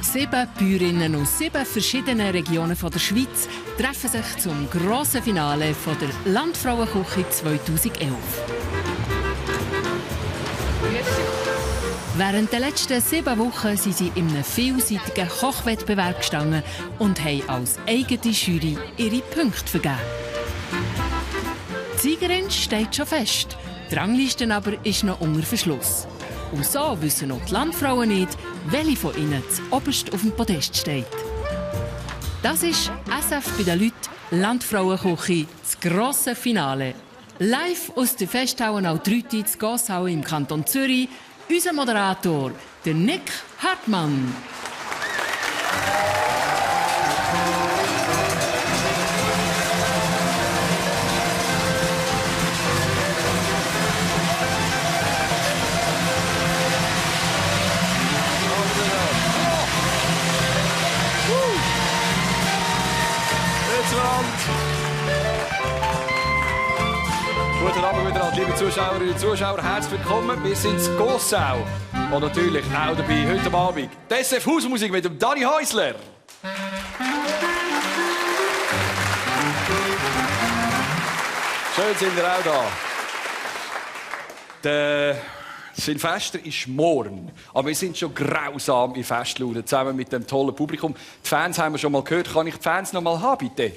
7 Bäuerinnen aus 7 verschiedenen Regionen der Schweiz treffen sich zum grossen Finale der Landfrauenküche 2011. Während der letzten 7 Wochen sind sie in einem vielseitigen Kochwettbewerb gestanden und haben als eigene Jury ihre Punkte vergeben. Die Siegerin steht schon fest, die Rangliste aber ist noch unter Verschluss. Und so wissen auch die Landfrauen nicht, welche von ihnen zuoberst auf dem Podest steht. Das ist SF bei den Leuten, Landfrauenküche, das grosse Finale. Live aus der Festhalle Altrüti in Gossau im Kanton Zürich, unser Moderator, der Nick Hartmann. Guten Abend miteinander, liebe Zuschauerinnen und Zuschauer. Herzlich willkommen. Wir sind in Gossau. Und natürlich auch dabei heute Abend die SF Hausmusik mit dem Dani Häusler. Schön sind ihr auch da. Der Silvester ist morgen, aber wir sind schon grausam in Festlaune, zusammen mit dem tollen Publikum. Die Fans haben wir schon mal gehört. Kann ich die Fans noch mal haben, bitte?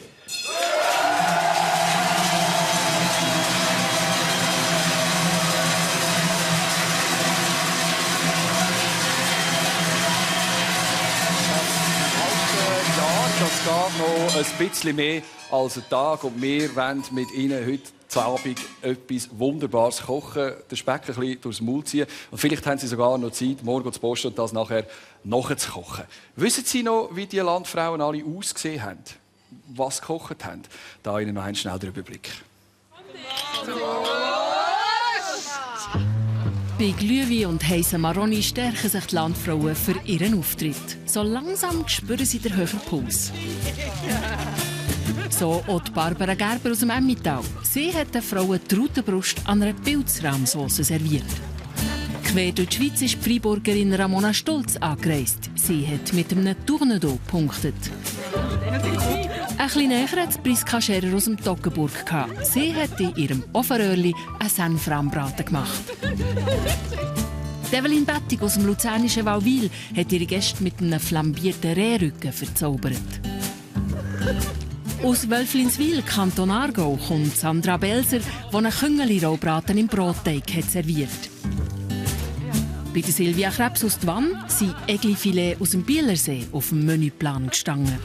Das geht noch ein bisschen mehr als ein Tag und wir wollen mit Ihnen heute Abend etwas Wunderbares kochen, den Speck ein bisschen durchs Maul ziehen und vielleicht haben Sie sogar noch Zeit, morgen zu posten und das nachher nachzukochen. Wissen Sie noch, wie die Landfrauen alle ausgesehen haben? Was gekocht haben? Da Ihnen noch einen schnell den Überblick. Bei Glühwein und heissen Maroni stärken sich die Landfrauen für ihren Auftritt. So langsam spüren sie den höheren Puls. So auch die Barbara Gerber aus dem Emmental. Sie hat den Frauen die Rautenbrust an einer Pilzrahmsauce serviert. Quer durch die Schweiz ist die Freiburgerin Ramona Stolz angereist. Sie hat mit einem Tournedo gepunktet. Ein bisschen näher hat Priska Scherer aus dem Toggenburg. Sie hat in ihrem Ofenröhrli einen Senfrahmbraten gemacht. Evelyn Bettig aus dem luzernischen Wauwil hat ihre Gäste mit einem flambierten Rehrücken verzaubert. Aus Wölflinswil, Kanton Aargau, kommt Sandra Belser, die einen Küngeli-Rohbraten im Brotteig hat serviert. Bei der Silvia Krebs aus Dwann sind Eglifilet aus dem Bielersee auf dem Menüplan gestanden.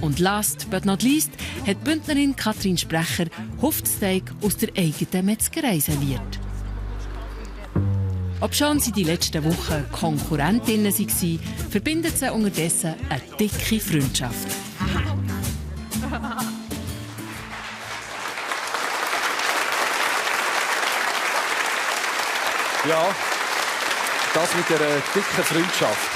Und last but not least hat die Bündnerin Kathrin Sprecher Hufsteig aus der eigenen Metzgerei serviert. Obschon sie die letzten Wochen Konkurrentinnen waren, verbindet sie unterdessen eine dicke Freundschaft. Ja, das mit der dicken Freundschaft.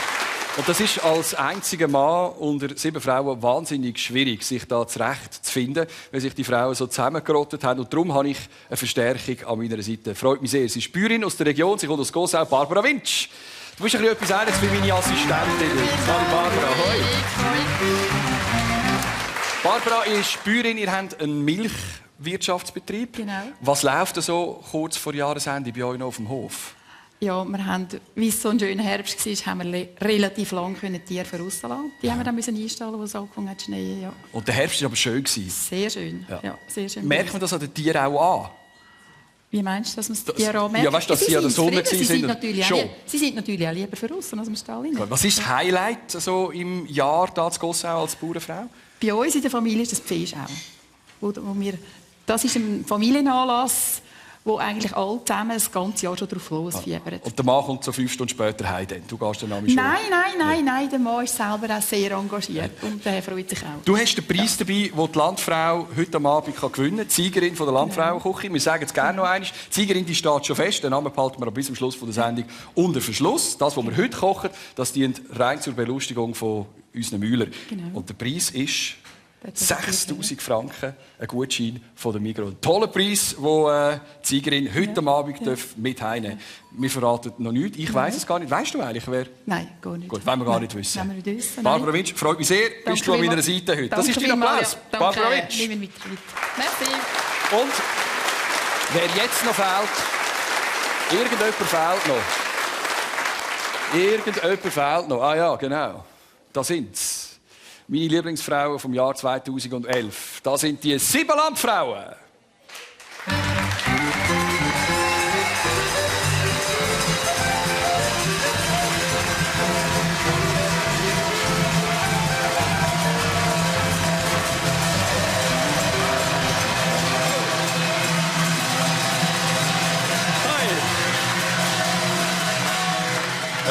Und das ist als einziger Mann unter 7 Frauen wahnsinnig schwierig, sich da zurecht zu finden, wenn sich die Frauen so zusammengerottet haben. Und darum habe ich eine Verstärkung an meiner Seite. Freut mich sehr. Sie ist Bäuerin aus der Region, sie kommt aus Gossau, Barbara Winsch. Du bist etwas Ähnliches wie meine Assistentin. Hallo Barbara, hoi. Barbara ist Bäuerin, ihr habt einen Milchwirtschaftsbetrieb. Genau. Was läuft so kurz vor Jahresende bei euch noch auf dem Hof? Ja, wir haben, wie es so ein schöner Herbst war, haben wir relativ lange Tiere rauslassen. Die haben wir dann einstellen, wo es angefangen hat zu schneien. Ja. Und der Herbst war aber schön. Sehr schön. Ja, sehr schön. Merkt man das an den Tieren auch an? Wie meinst du, dass man die Tiere anmerkt? Ja, weißt du, dass sie an der Sonne sind? Sie sind natürlich auch lieber für aussen als im Stall rein. Was ist das Highlight so im Jahr da in Gossau als Bauernfrau? Bei uns in der Familie ist das die Pfeschau. Das ist ein Familienanlass, wo eigentlich alle zusammen das ganze Jahr schon drauf losfiebern. Und der Mann kommt so 5 Stunden später heim. Du gehst dann schon. Nein. Der Mann ist selber auch sehr engagiert und der freut sich auch. Du hast den Preis dabei, den die Landfrau heute Abend gewinnen kann. Die Siegerin von der Landfrauenküche. Wir sagen es gerne noch einmal. Die Siegerin die steht schon fest. Den Namen behalten wir bis zum Schluss der Sendung unter Verschluss. Das, was wir heute kochen, das dient rein zur Belustigung von unseren Mühlern. Genau. Und der Preis ist... 6'000 Franken, ein Gutschein von der Migros. Ein toller Preis, den die Siegerin heute Abend mit heimnehmen darf. Wir verraten noch nichts. Ich weiss es gar nicht. Weißt du eigentlich, wer? Nein, gar nicht. Gut, wollen wir gar nicht wissen. Wollen wir nicht wissen. Barbara Winsch, freut mich sehr. Danke bist du an meiner Seite heute. Das ist dein Applaus. Barbara Winsch. Nehmen wir mit. Merci. Und wer jetzt noch fehlt, irgendjemand fehlt noch. Ah ja, genau. Da sind's. Meine Lieblingsfrauen vom Jahr 2011. Das sind die Siebenlandfrauen.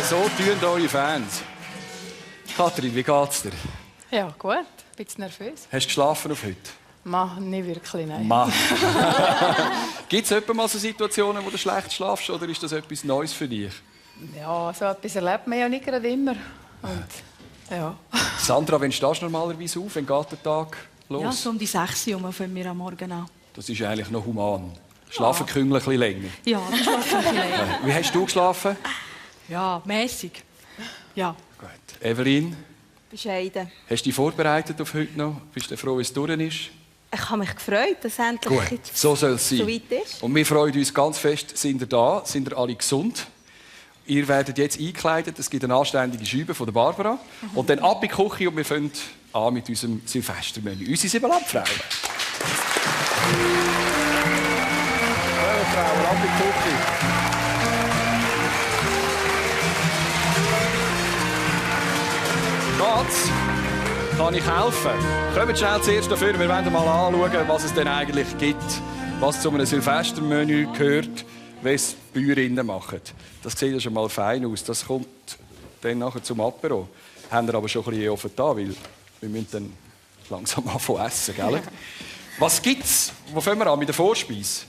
So tun eure Fans. Kathrin, wie geht's dir? Ja, gut. Ein bisschen nervös. Hast du geschlafen auf heute? Nicht wirklich, nein. Gibt es mal so Situationen, wo du schlecht schlafst, oder ist das etwas Neues für dich? Ja, so etwas erlebt man ja nicht gerade immer. Und, ja. Sandra, wann stehst du normalerweise auf? Wann geht der Tag los? Ja, so um die 6 Uhr fangen wir am Morgen an. Das ist eigentlich noch human. Schlafen Küngel ein bisschen länger. Ja, dann schlafen wir ein bisschen länger. Wie hast du geschlafen? Ja, mäßig. Ja. Gut. Evelyn, Bescheiden. hast du dich vorbereitet auf heute noch? Bist du froh, dass es durch ist? Ich habe mich gefreut, dass es endlich Gut, jetzt so soll es sein. so weit ist. Und wir freuen uns ganz fest, sind ihr da, sind ihr alle gesund. Ihr werdet jetzt eingekleidet, es gibt eine anständige Scheibe von der Barbara. Und dann ab in die Küche und wir fangen an mit unserem Silvestermenü. Unsere Siebenlandfrauen. Frauen, ab in die Küche. Geht's? Kann ich helfen? Kommt schnell zuerst dafür. Wir wollen mal anschauen, was es denn eigentlich gibt. Was zu einem Silvestermenü gehört, wenn es die Bäuerinnen machen. Das sieht ja schon mal fein aus. Das kommt dann nachher zum Apero. Haben wir aber schon ein bisschen offen da, weil wir müssen dann langsam anfangen essen, gell? Was gibt's? Wo fangen wir an? Mit der Vorspeise?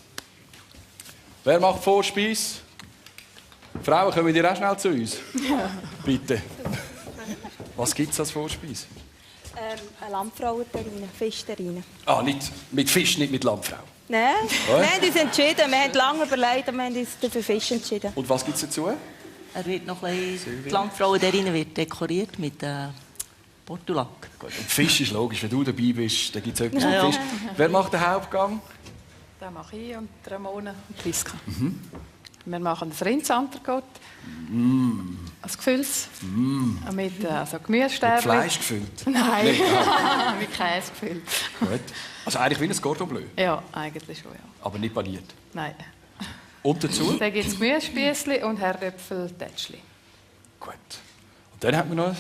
Wer macht Vorspeise? Frauen, kommen ihr auch schnell zu uns? Ja. Bitte. Was gibt es als Vorspeise? Eine Lammfrauenterrine, Fischterrine. Ah, nicht mit Fisch, nicht mit Lammfrau. Nein, wir haben uns entschieden. Wir haben lange überlegt und wir haben uns für Fisch entschieden. Und was gibt es dazu? Er wird noch ein bisschen, die Lammfrauenterrine wird dekoriert mit Portulak. Gut. Und Fisch ist logisch, wenn du dabei bist, dann gibt es etwas Ja, mit Fisch. Wer macht den Hauptgang? Das mache ich und Ramona und Liska. Wir machen das Rindsantergott. Als Gefülls. Mit also Gemüsestäbchen. Mit Fleisch gefüllt? Nein, Nee. mit Käse gefüllt. Gut. Also eigentlich wie ein Cordon Bleu, Ja, eigentlich schon, ja. aber nicht paniert. Nein. Und dazu? Dann gibt es Gemüsespießchen und Herdöpfel-Tätschli. Gut. Und dann haben wir noch ein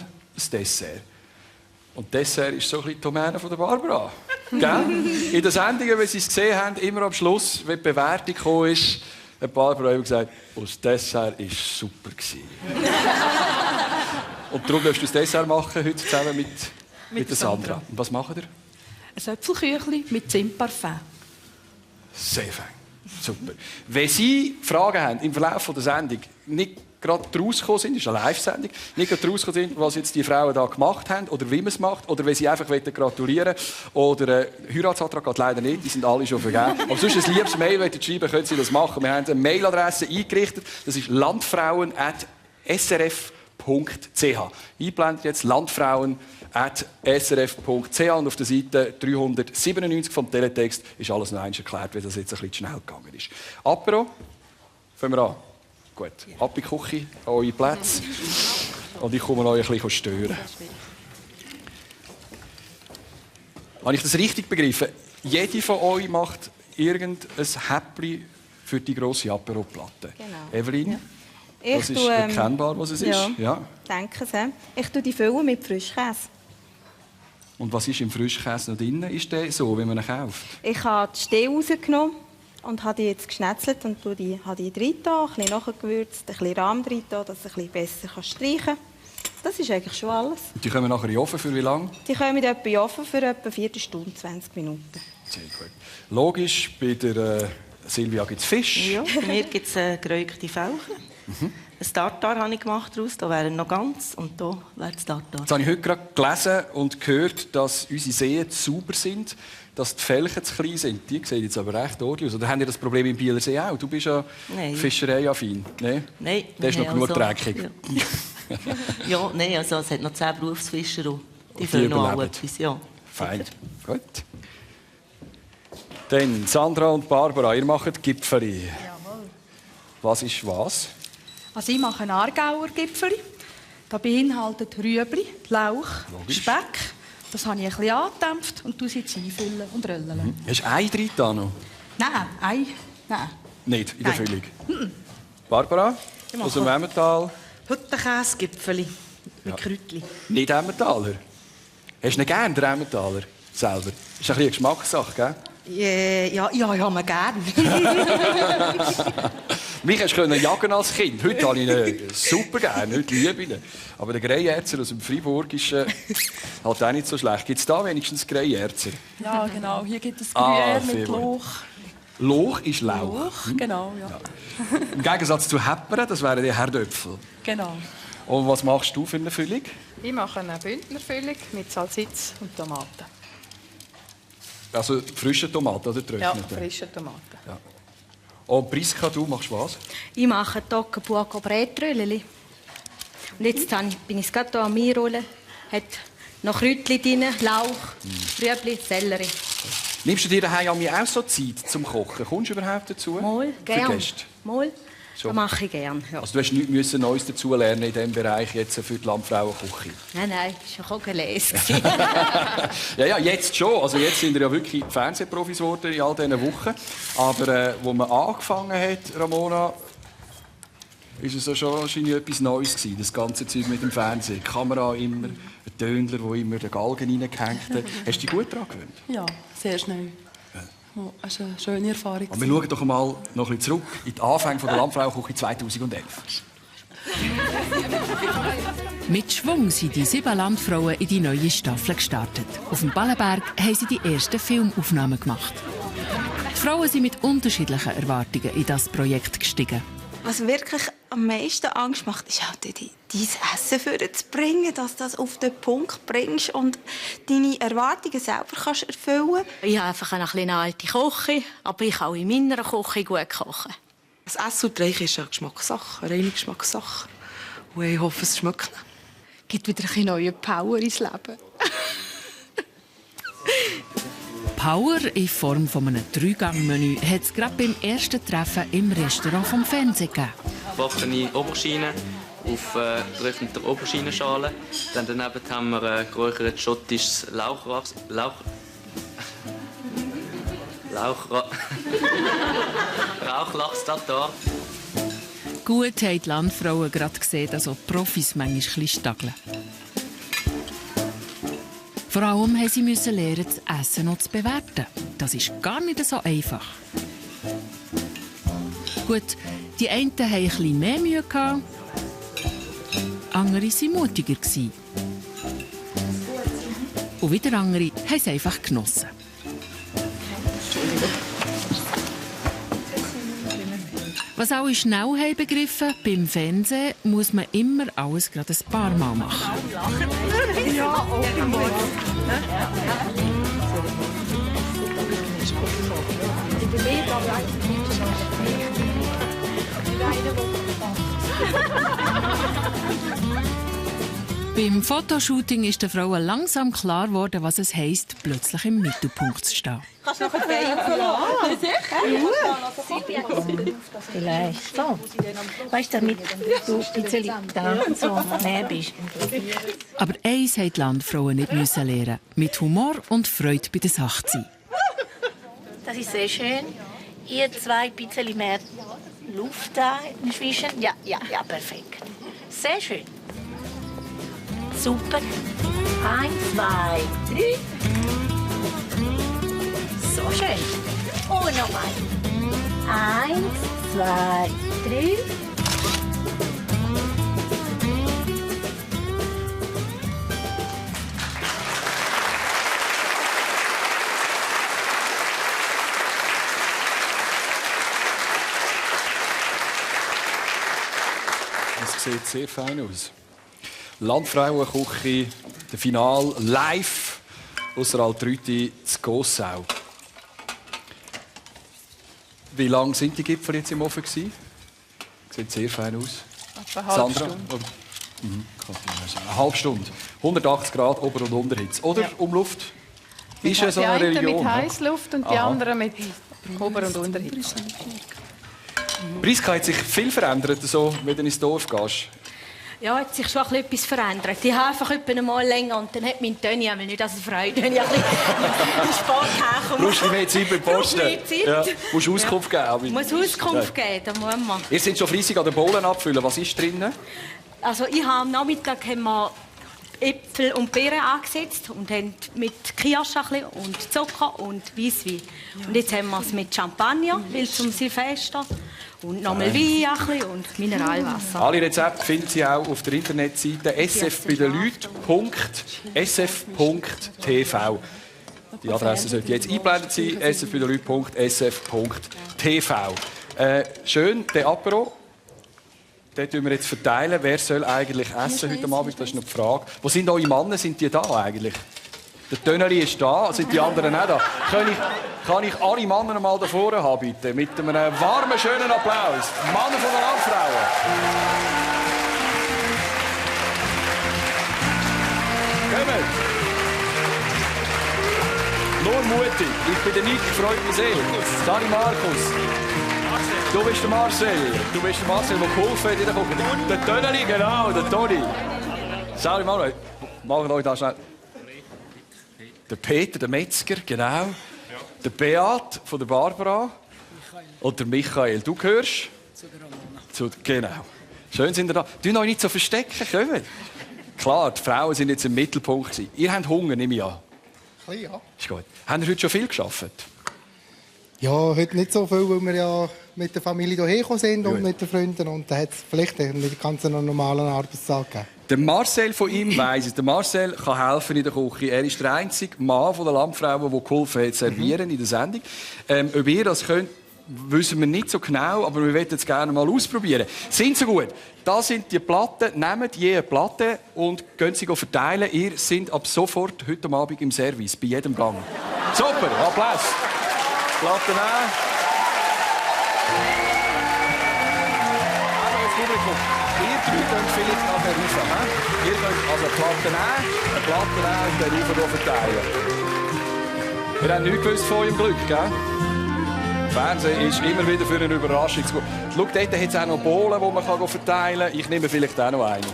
Dessert. Und Dessert ist so ein bisschen die Domäne von der Barbara. Gell? In den Sendungen, wenn Sie es gesehen haben, immer am Schluss, wenn die Bewertung kam, ist, hat Barbara immer gesagt, das Dessert war super. Und darum darfst du das Dessert machen, heute zusammen mit der Sandra. Und was macht ihr? Ein Äpfelküchli mit Zimtparfum. Sehr fein. Super. Wenn Sie Fragen haben im Verlauf der Sendung, nicht gerade rausgekommen sind, das ist eine Live-Sendung, nicht gerade rausgekommen sind, was jetzt die Frauen da gemacht haben oder wie man es macht, oder wenn Sie einfach gratulieren wollen, oder Heiratsantrag geht leider nicht, die sind alle schon vergeben. Aber sonst ein liebes Mail schreiben, können Sie das machen. Wir haben eine Mailadresse eingerichtet, das ist landfrauen@srf.ch. Einblendet jetzt landfrauen@srf.ch und auf der Seite 397 vom Teletext ist alles noch einmal erklärt, wie das jetzt ein bisschen schnell gegangen ist. Apero, fangen wir an. Gut, ab in die Küche, an eure Plätze. Und ich komme euch ein bisschen stören. Habe ich das richtig begriffen? Jede von euch macht irgendein Häppchen für die grosse Apero-Platte. Genau. Evelyn? Ja. Das ist erkennbar, was es ist. Ja. Danke sehr. Ich tue die füllen mit Frischkäse. Und was ist im Frischkäse noch drin? Ist der so, wie man ihn kauft? Ich habe die Steh rausgenommen und habe die jetzt geschnetzelt und habe die rein, ein bisschen nachgewürzt, ein bisschen Rahm rein, dass ich ein bisschen besser streichen kann. Das ist eigentlich schon alles. Und die kommen nachher in den Ofen für wie lange? Die kommen etwa in den Ofen für etwa 4 Stunden, 20 Minuten. Sehr gut. Logisch, bei der Silvia gibt es Fisch. Ja, bei mir gibt es geräucherte Felchen. Ein Tartar habe ich gemacht daraus. Da wäre er noch ganz und da wäre das Tartar. Jetzt habe ich heute gerade gelesen und gehört, dass unsere Seen zu sauber sind, dass die Felchen zu klein sind. Die sehen jetzt aber recht ordentlich aus. Oder haben ihr das Problem im Bieler See auch? Du bist ja Fischerei-affin. Nein? Der ist noch genug dreckig. Ja, ja, nein, also es hat noch 10 Berufsfischer. Und die füllen noch alle etwas. Ja. Fein. Gut. Dann Sandra und Barbara, ihr macht Gipfeli. Jawohl. Was ist was? Also ich mache einen Aargauer Gipfeli. Da beinhaltet Rüebli, Lauch, Logisch. Speck. Das habe ich ein bisschen angedämpft und sie jetzt einfüllen und röllen. Hast du Ei drin da noch? Nein. Nicht, in der Nein. Füllung. Barbara, aus dem Emmental. Heute Käsegipfeli mit Kräutchen. Nicht Emmentaler. Hast du ihn gern, den Emmentaler? Selber? Ist ein bisschen eine Geschmackssache, gell? Ja, ich habe ihn gerne. Mich hast du jagen als Kind. Heute habe ich ihn super gerne, heute liebe ich ihn. Aber der Greyerzer aus dem Freiburg ist halt auch nicht so schlecht. Gibt es da wenigstens Greyerzer? Ja, genau. Hier gibt es Gruyère mit sehr gut. Lauch. Lauch ist Lauch. Lauch, genau, ja. Im Gegensatz zu Heppern, das wären die Herdöpfel. Genau. Und was machst du für eine Füllung? Ich mache eine Bündnerfüllung mit Salsitz und Tomaten. Also frische Tomaten oder Ja, getrocknete? frische Tomaten. Ja. Und Priska, du machst was? Ich mache Tockenbuoco Brätröllchen. Und jetzt bin ich es gerade hier am Einrollen. Hat noch Kräutchen drin, Lauch, Rüebli, Sellerie. Nimmst du dir daheim auch so Zeit zum Kochen? Kommst du überhaupt dazu? Mal, Für gern. Gäste? Mal, Schon. das mache ich gern. Ja. Also du hast nichts Neues dazu lernen in diesem Bereich jetzt für die Landfrauenküche? Nein, das war ja gelesen. Ja, jetzt schon. Also jetzt sind wir ja wirklich Fernsehprofis geworden in all diesen Wochen. Aber wo man angefangen hat, Ramona, ist es ja schon wahrscheinlich etwas Neues gewesen, das ganze Zeug mit dem Fernsehen. Die Kamera immer, ein Tönler, wo immer den Galgen reingehängt hat. Hast du dich gut daran gewöhnt? Ja, sehr schnell. Oh, das war eine schöne Erfahrung. Aber wir schauen doch mal noch ein bisschen zurück in die Anfänge der Landfrauenküche 2011. Mit Schwung sind die 7 Landfrauen in die neue Staffel gestartet. Auf dem Ballenberg haben sie die ersten Filmaufnahmen gemacht. Die Frauen sind mit unterschiedlichen Erwartungen in das Projekt gestiegen. Was wirklich am meisten Angst macht, ist halt dein Essen vorzubringen, dass du das auf den Punkt bringst und deine Erwartungen selber kannst erfüllen. Ich habe einfach eine alte Küche, aber ich kann auch in meiner Küche gut kochen. Das Essen und Trinken ist eine Geschmackssache, eine reine Geschmackssache. Und ich hoffe, es schmeckt. Gibt wieder ein neue Power ins Leben. Power in Form von einem 3-Gang-Menü hat es gerade beim ersten Treffen im Restaurant vom Fernsehen gegeben. Backene Aubergine auf getrockneter Auberginenschale. Dann daneben haben wir geräuchertes schottisches Rauchlachs-Tartar. Gut haben die Landfrauen gerade gesehen, dass auch die Profis manchmal ein bisschen stageln. Vor allem mussten sie lernen, das Essen noch zu bewerten. Das ist gar nicht so einfach. Gut, die einen hatten ein bisschen mehr Mühe, andere waren mutiger. Und wieder andere haben es einfach genossen. Was alle schnell haben begriffen, beim Fernsehen muss man immer alles gerade ein paar Mal machen. Ja, Beim Fotoshooting ist den Frauen langsam klar geworden, was es heisst, plötzlich im Mittelpunkt zu stehen. Kannst du noch ein Bein aufladen? Vielleicht so. Weißt du, damit du ein bisschen da so näher bist. Aber eins mussten die Landfrauen nicht lernen. Mit Humor und Freude bei der Sache zu sein. Das ist sehr schön. Ihr zwei ein bisschen mehr Luft da inzwischen. Ja, perfekt. Sehr schön. Super. 1, 2, 3. So schön. Und nochmal. 1, 2, 3. sieht sehr fein aus. Landfrauenküche, der Final live aus der Altrüti zu Gossau. Wie lange sind die Gipfel jetzt im Ofen gewesen? Sieht sehr fein aus. Eine halbe Stunde. Eine halbe Stunde. 180 Grad Ober- und Unterhitze. Oder Umluft? Ist ja so eine Die Religion. einen mit Heissluft und die anderen mit Ober- und Unterhitze. Priska, hat sich viel verändert, so, wenn du ins Dorf gehst? Ja, hat sich schon etwas verändert. Ich habe einfach etwa einmal länger und dann hat mein Toni nicht als Freude, wenn ich ein bisschen Sport herkomme. Brauchst du mehr Zeit beim Posten? Ja. Musst du Auskunft geben? Muss Auskunft geben, da muss man. Ihr seid schon fleissig an den Bohlen abfüllen. Was ist drin? Also ich habe am Nachmittag haben wir Äpfel und Beeren angesetzt und haben mit Kirschen und Zucker und Weisswein. Und jetzt haben wir es mit Champagner, weil zum Silvester. Und nochmal Wein und Mineralwasser. Alle Rezepte finden Sie auch auf der Internetseite sfbeidenleuten.sf.tv. Die Adresse sollte jetzt eingeblendet sein, sfbeidenleuten.sf.tv. Schön, der Apero. Den tun wir jetzt verteilen. Wer soll eigentlich essen heute Abend? Das ist noch die Frage. Wo sind eure Männer? Sind die da eigentlich? Der Töneli ist da. Sind die anderen auch da? Kann ich alle Männer mal da vorne haben, bitte? Mit einem warmen, schönen Applaus. Die Männer von der Landfrauen. Kommt! Nur mutig. Ich bin der Nick, freut mich sehr. Sali Markus. Du bist der Marcel. Du bist der Marcel, der geholfen hat in der Küche. Der Töneli, genau, der Toni. Sali Markus, machen euch das schnell. Der Peter, der Metzger, genau. Der Beat von der Barbara. Und der Michael. Du gehörst? Zu der Ramona. Genau. Schön sind ihr da. Du euch nicht so verstecken, kommen. Klar, die Frauen sind jetzt im Mittelpunkt gewesen. Ihr habt Hunger, nehme ich an. Ja. Ist gut. Habt ihr heute schon viel gearbeitet? Ja, heute nicht so viel, weil wir ja mit der Familie hierher gekommen sind und mit den Freunden. Und da hat es vielleicht einen ganz normalen Arbeitstag gegeben. Der Marcel von ihm weiss es. Der Marcel kann helfen in der Küche. Er ist der einzige Mann von der Landfrauen, der geholfen hat, servieren in der Sendung. Ob ihr das könnt, wissen wir nicht so genau, aber wir wollen es gerne mal ausprobieren. Sind so gut. Das sind die Platten. Nehmt je eine Platte und gehen sie verteilen. Ihr seid ab sofort heute Abend im Service, bei jedem Gang. Super, Applaus. Platten nehmen. Also, das Publikum. Ihr drei könnt vielleicht nachher rauf. Ihr könnt also eine Platte nehmen und dann rauf verteilen. Ihr habt nichts gewusst von eurem Glück, gell? Fernsehen ist immer wieder für eine Überraschung gut. Schau, dort hat es auch noch Bohlen, die man verteilen kann. Ich nehme vielleicht auch noch eine.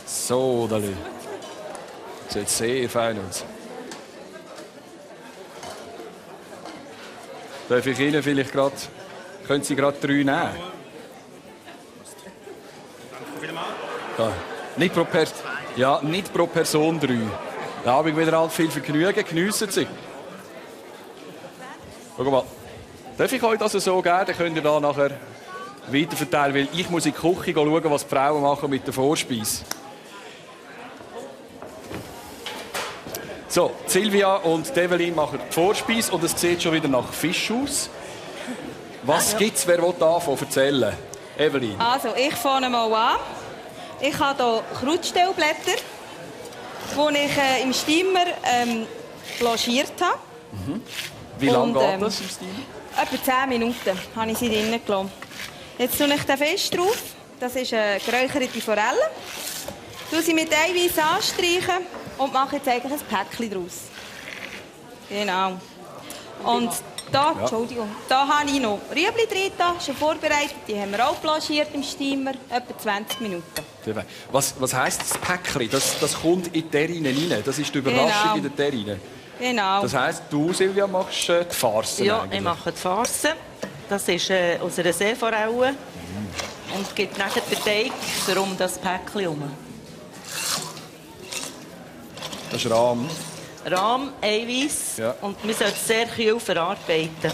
So, da sieht sehr fein aus. Darf ich Ihnen vielleicht gerade... Können Sie gerade 3 nehmen? Ja. Nicht pro Person 3. Da habe ich wieder halt viel Vergnügen. Geniessen Sie. Schau mal. Darf ich euch das so geben? Dann könnt ihr da nachher weiterverteilen. Weil ich muss in die Küche schauen, was die Frauen machen mit der Vorspeise. So, Silvia und Evelyn machen die Vorspeise und es sieht schon wieder nach Fisch aus. Was gibt's? Wer will davon erzählen? Evelyn. Also, ich fange mal an. Ich habe hier Krautstellblätter, die ich im Steamer blanchiert habe. Wie lange geht das im Steamer? Etwa 10 Minuten habe ich sie drinnen gelassen. Jetzt tue ich den Fisch drauf. Das ist eine geräucherte Forelle. Ich tue sie mit Eiweiß anstreichen und mache jetzt eigentlich ein Päckchen daraus. Genau. Und da, Entschuldigung, da habe ich noch Rüebli drin, schon vorbereitet. Die haben wir auch blanchiert im Steamer, etwa 20 Minuten. Was heisst das Päckchen? Das kommt in die Terrine rein. Das ist die Überraschung in der Terrine. Genau. Das heisst, du, Silvia, machst die Farce. Ja, eigentlich. ich mache die Farce. Das ist aus einer Seeforelle. Und gibt nachher den Teig um das Päckchen herum. Das ist Rahm. Rahm, Eiweiß. Ja. Und wir sollten es sehr kühl verarbeiten.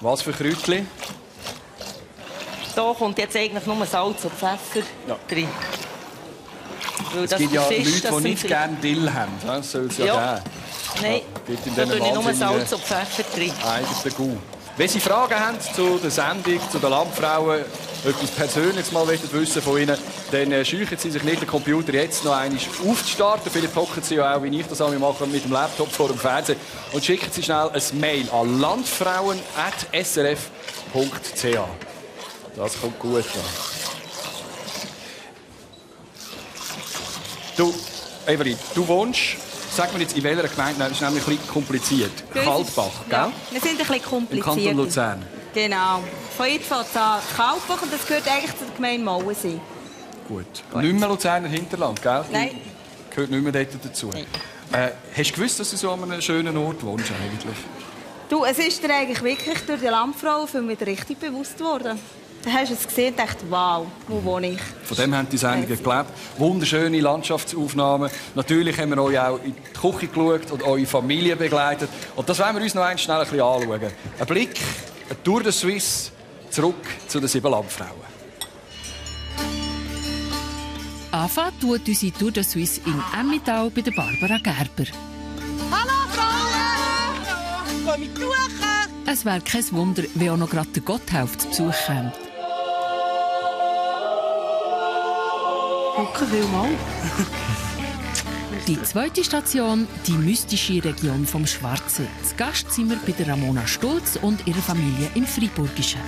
Was für Kräutchen? Da kommt jetzt eigentlich nur Salz und Pfeffer drin. Weil Es gibt ja Fisch, Leute, die nicht gerne Dill haben. Das soll es ja geben. Nein, Gibt in da tue ich nur wahnsinnigen Salz und Pfeffer drin. eigenen Gau. Wenn Sie Fragen haben zu der Sendung, zu den Landfrauen, etwas Persönliches mal wissen von Ihnen, dann scheuchen Sie sich nicht, den Computer jetzt noch einmal aufzustarten. Vielleicht hocken Sie ja auch, wie ich das mache, mit dem Laptop vor dem Fernsehen und schicken Sie schnell ein Mail an landfrauen@srf.ch. Das kommt gut an. Du, Evelyn, du wohnst, sag mir jetzt, in welcher Gemeinde? Nein, das ist nämlich ein bisschen kompliziert. Kaltbach, gell? Ja, wir sind ein bisschen kompliziert. Im Kanton Luzern. Genau. Von jetzt fängt es an Kaltbach und das gehört eigentlich zur Gemeinde Mauensee. Gut. Nicht mehr Luzerner Hinterland, gell? Nein. Gehört nicht mehr dort dazu. Hast du gewusst, dass du so an einem schönen Ort wohnst eigentlich? Du, es ist dir eigentlich wirklich durch die Landfrau wieder richtig bewusst geworden. Da hast du es gesehen und dachte, wow, wo wohne ich? Von dem haben die Sendungen gelebt. Wunderschöne Landschaftsaufnahmen. Natürlich haben wir euch auch in die Küche geschaut und eure Familie begleitet. Und das wollen wir uns noch einmal schnell ein bisschen anschauen. Ein Blick, eine Tour de Suisse, zurück zu den 7 Landfrauen. Anfangen tut unsere Tour de Suisse in Emmental bei der Barbara Gerber. Hallo Frauen! Komm mit Tuchen! Es wäre kein Wunder, wenn auch noch gerade der Gotthelf zu Besuch kommt. Danke vielmals. Die zweite Station, die mystische Region vom Schwarzen. Zu Gast sind wir bei der Ramona Stulz und ihrer Familie im Freiburgischen.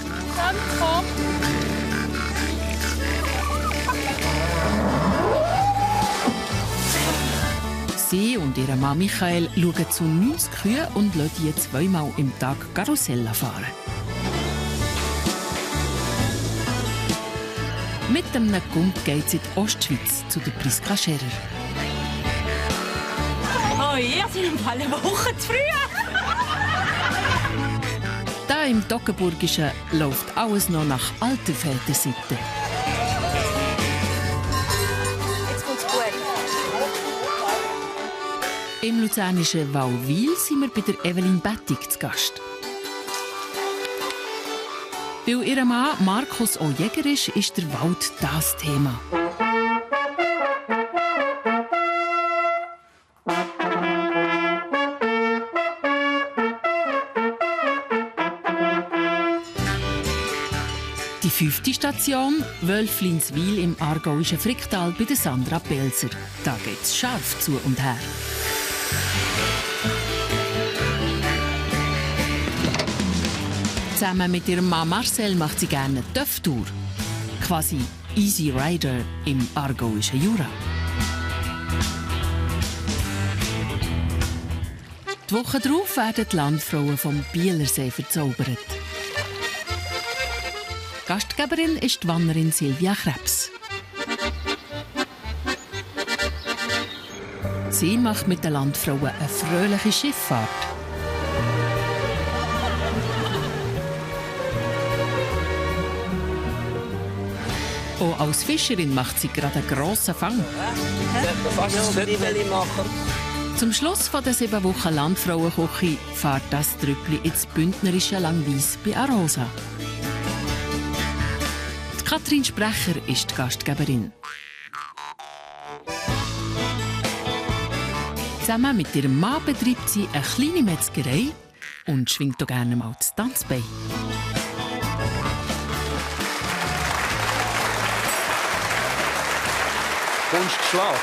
Sie und ihre Mann Michael schauen zu 90 Kühen und lassen die 2-mal im Tag Karussell fahren. Mit einem Gump geht es in die Ostschweiz zu der Priska Scherer. Oh, ihr seid im Fall eine Woche zu früh. Da im Toggenburgischen läuft alles noch nach alter Vätersitte. Jetzt kommt's gut. Im luzernischen Wauwil sind wir bei der Evelyn Bettig zu Gast. Weil ihr Mann Markus auch Jäger ist der Wald das Thema. Die 5. Station, Wölflinswil im aargauischen Fricktal bei der Sandra Pelzer. Da geht's scharf zu und her. Zusammen mit ihrem Mann Marcel macht sie gerne eine Töff-Tour. Quasi Easy Rider im aargauischen Jura. Die Woche darauf werden die Landfrauen vom Bielersee verzaubert. Gastgeberin ist die Wannerin Silvia Krebs. Sie macht mit den Landfrauen eine fröhliche Schifffahrt. Auch als Fischerin macht sie gerade einen grossen Fang. Zum Schluss von der 7 Wochen Landfrauenküche fährt das Trüppli ins bündnerische Langwies bei Arosa. Die Katrin Sprecher ist die Gastgeberin. Zusammen mit ihrem Mann betreibt sie eine kleine Metzgerei und schwingt auch gerne mal das Tanzbein. Kunstschlag.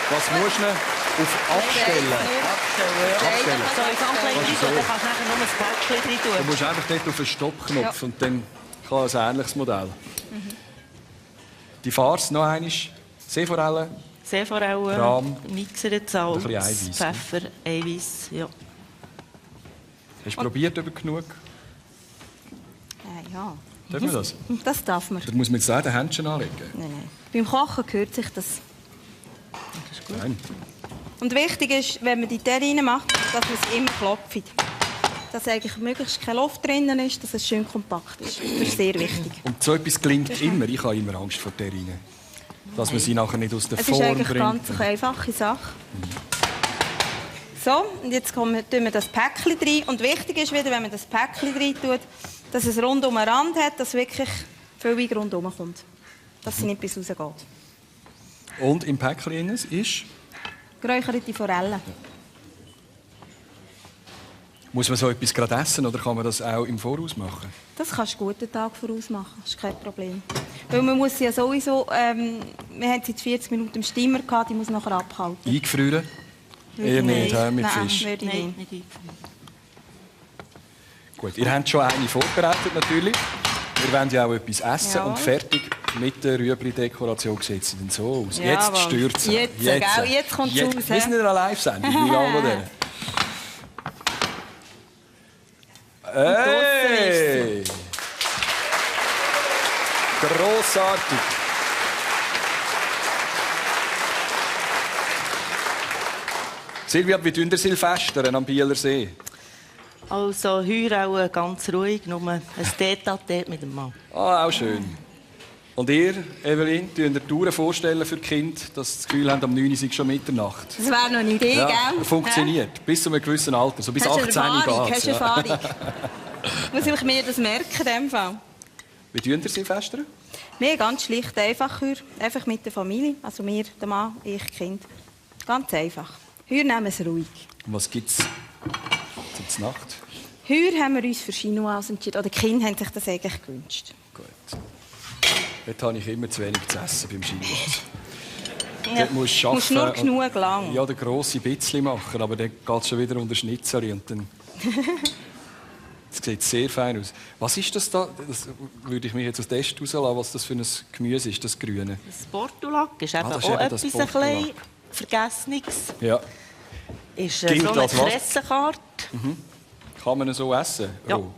Was musst du auf Abstellen? Abstellen. So, ich kann dann kannst du nachher nur ein Päckchen rein tun. Du musst einfach dort auf den Stoppknopf und dann kann ein ähnliches Modell. Die Farce noch einmal. Seeforellen. Seeforellen, Rahm. Mixer, Salz, Ein bisschen Eiweiß, Pfeffer, Eiweiß. Ja. Hast du probiert über genug? Ja. Darf man das? Das darf man. Da muss man jetzt auch den Händchen anlegen. Nein. Beim Kochen gehört sich das. Das ist gut. Nein. Und wichtig ist, wenn man die Terrine macht, dass man sie immer klopft. Dass eigentlich möglichst keine Luft drinnen ist, dass es schön kompakt ist. Das ist sehr wichtig. Und so etwas gelingt immer. Ich habe immer Angst vor Terrine. Dass man sie nachher nicht aus der Form bringt. Es ist eigentlich ganz eine einfache Sache. So, und jetzt tun wir das Päckchen rein. Und wichtig ist wieder, wenn man das Päckchen rein tut, dass es rund um den Rand hat, dass wirklich viel Wein rundherum kommt. Dass sie nicht bis rausgeht. Und im Päckchen ist? Geräucherte Forellen. Muss man so etwas gerade essen oder kann man das auch im Voraus machen? Das kannst du guten Tag voraus machen, das ist kein Problem. Weil man muss ja sowieso, wir haben seit 40 Minuten im Steamer gehabt, die muss nachher abhalten. Eingefrieren? Eher nicht, mit Fisch? Nein, würde ich nicht. Gut, ihr habt schon eine vorbereitet natürlich. Wir wollen ja auch etwas essen und fertig mit der Rüebli-Dekoration sieht sie dann so aus. Ja, jetzt stört es. Jetzt kommt es raus. Wir sind in einer Live-Sendung, wie alle denen. Hey! Grossartig! Silvia, wie tun ihr Silvester am Bieler See? Also heuer auch ganz ruhig, nur ein Tête-à-Tête mit dem Mann. Ah, auch schön. Und ihr, Evelyn, tun ihr Touren vorstellen für die Kinder, dass sie das Gefühl haben, am 9 Uhr sei schon Mitternacht? Das wäre noch eine Idee, ja, gell? Funktioniert. Bis zu einem gewissen Alter. So bis 18 Uhr geht es. Erfahrung. Muss ich mir das merken in dem Fall. Wie tun ihr Silvester? Wir ganz schlicht, einfach mit der Familie. Also wir, der Mann, ich, Kind. Ganz einfach. Heuer nehmen wir es ruhig. Und was gibt es zur Nacht? Heuer haben wir uns für Chinoise entschieden. Oder die Kinder haben sich das eigentlich gewünscht. Gut. Dort habe ich immer zu wenig zu essen beim Chinoise. Ja. Dort musst du arbeiten. Nur genug lang. Ja, den grossen bisschen machen, aber dann geht es schon wieder unter Schnitzeri und dann... Das sieht sehr fein aus. Was ist das da? Das würde ich mich jetzt aus dem Test rauslassen, was das für ein Gemüse ist, das Grüne. Das Portulak ist eben das auch ist etwas ein bisschen Vergessenes. Ja. Ist so eine Kressenkarte. Mhm. Kann man so essen? Ja. Oh.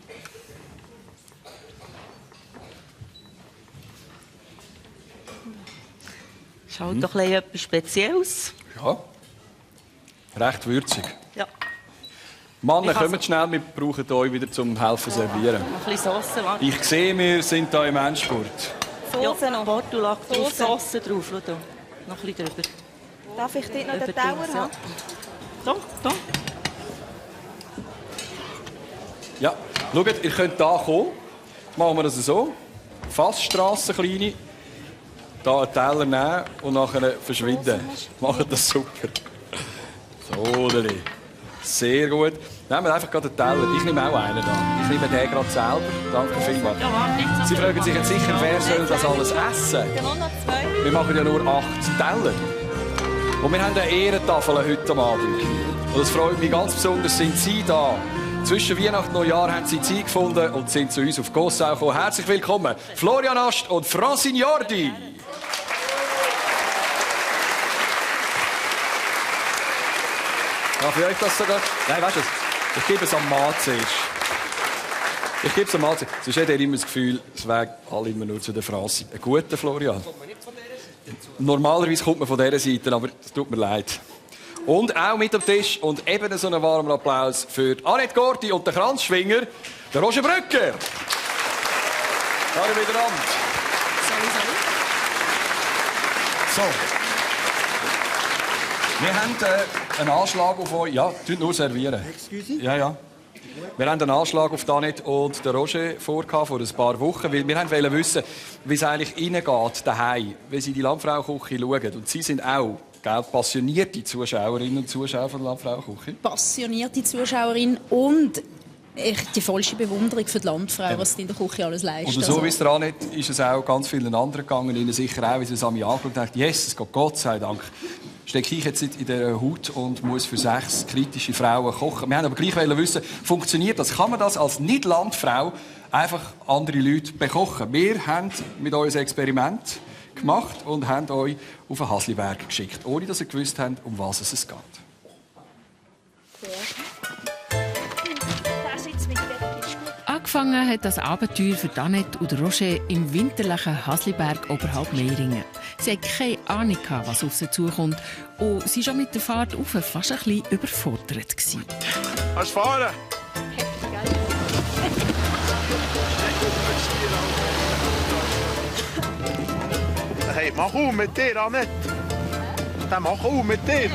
Ist halt doch etwas Spezielles. Ja. Recht würzig. Ja. Männer, kommt schnell, wir brauchen euch wieder zum Helfen servieren. Ein bisschen Sauce, warte. Ich sehe, wir sind hier im Endspurt. Soße noch. Portulak drauf, Sauce drauf. Schau da. Noch ein bisschen drüber. Darf ich dort noch den Teller haben? Da. Ja, schaut, ihr könnt hier kommen. Machen wir das so. Fassstrasse, kleine. Hier einen Teller nehmen und nachher verschwinden. Macht das super. So, Deli. Sehr gut. Nehmen wir einfach gerade den Teller. Ich nehme auch einen da. Ich nehme den gerade selber. Danke vielmals. Sie fragen sich jetzt sicher, wer soll das alles essen? Wir machen ja nur 8 Teller. Und wir haben eine Ehrentafel heute Abend. Und es freut mich ganz besonders, sind Sie da. Zwischen Weihnachten und Neujahr haben Sie Zeit gefunden und sind zu uns auf Gossau gekommen. Herzlich willkommen, Florian Ast und Francine Jordi. Darf ich euch das sogar? Nein, weißt du, ich gebe es am Mann zuerst. Ich gebe es am Mann zuerst. Sonst hat er immer das Gefühl, es wären alle immer nur zu der Franzi. Ein guter Florian. Normalerweise kommt man von dieser Seite, aber es tut mir leid. Und auch mit am Tisch und eben so einen warmen Applaus für Annette Gordi und den Kranzschwinger, der Roger Brücker. Da wieder an. So. Wir haben einen Anschlag auf euch. Ja, tut nur servieren. Excuse? Ja. Wir haben einen Anschlag auf Annette und den Roger vor ein paar Wochen, weil wir wollten wissen, wie es eigentlich reingeht daheim, wenn sie die Landfrau-Küche schauen. Und sie sind auch passionierte Zuschauerinnen und Zuschauer von der Landfrau-Küche. Passionierte Zuschauerin und die vollste Bewunderung für die Landfrau, was sie in der Küche alles leistet. Und so wie es dran ist es auch ganz vielen anderen gegangen, ihnen sicher auch, wie sie es an mich angeschaut und dachten, yes, es geht Gott sei Dank. Stecke ich jetzt nicht in dieser Haut und muss für 6 kritische Frauen kochen. Wir haben aber gleich wissen, funktioniert das? Kann man das als Nicht-Landfrau einfach andere Leute bekochen? Wir haben mit euch ein Experiment gemacht und haben euch auf den Hasliberg geschickt, ohne dass ihr gewusst habt, um was es geht. Angefangen hat das Abenteuer für Annette und Roger im winterlichen Hasliberg oberhalb Meiringen. Sie hatten keine Ahnung, was auf sie zukommt. Und sie war schon mit der Fahrt rauf fast ein bisschen überfordert. Kannst du fahren? Hey, mach auf mit dir, Annette. Dann mach auf mit dir.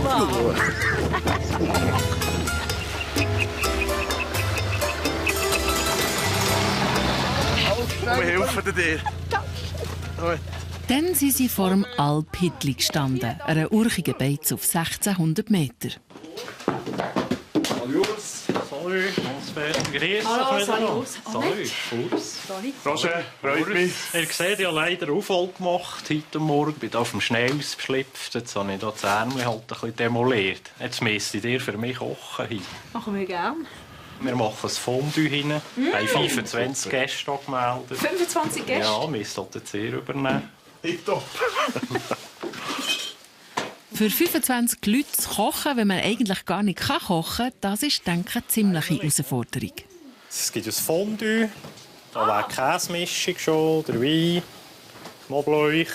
Wow. Wir helfen dir. Gut. Dann sind sie vor dem Alp-Hitli gestanden, einer urchigen Beiz auf 1600 Meter. Hallo, salut. Roger, freut mich. Ihr seht, ich habe leider Aufhalt gemacht heute Morgen. Ich bin hier auf dem Schnee ausgeschlüpft. Jetzt habe ich hier das Ärmel halt ein bisschen demoliert. Jetzt müsst ihr für mich kochen. Machen wir gerne. Wir machen ein Fondue hin. Wir haben 25 Gäste gemeldet. 25 Gäste? Ja, wir müssen das sehr übernehmen. Tipptopp. Für 25 Leute zu kochen, wenn man eigentlich gar nicht kochen kann, das ist, denke ich, eine ziemliche Herausforderung. Es gibt ein Fondue, da wäre die Käsemischung schon, der Wein, Knoblauch.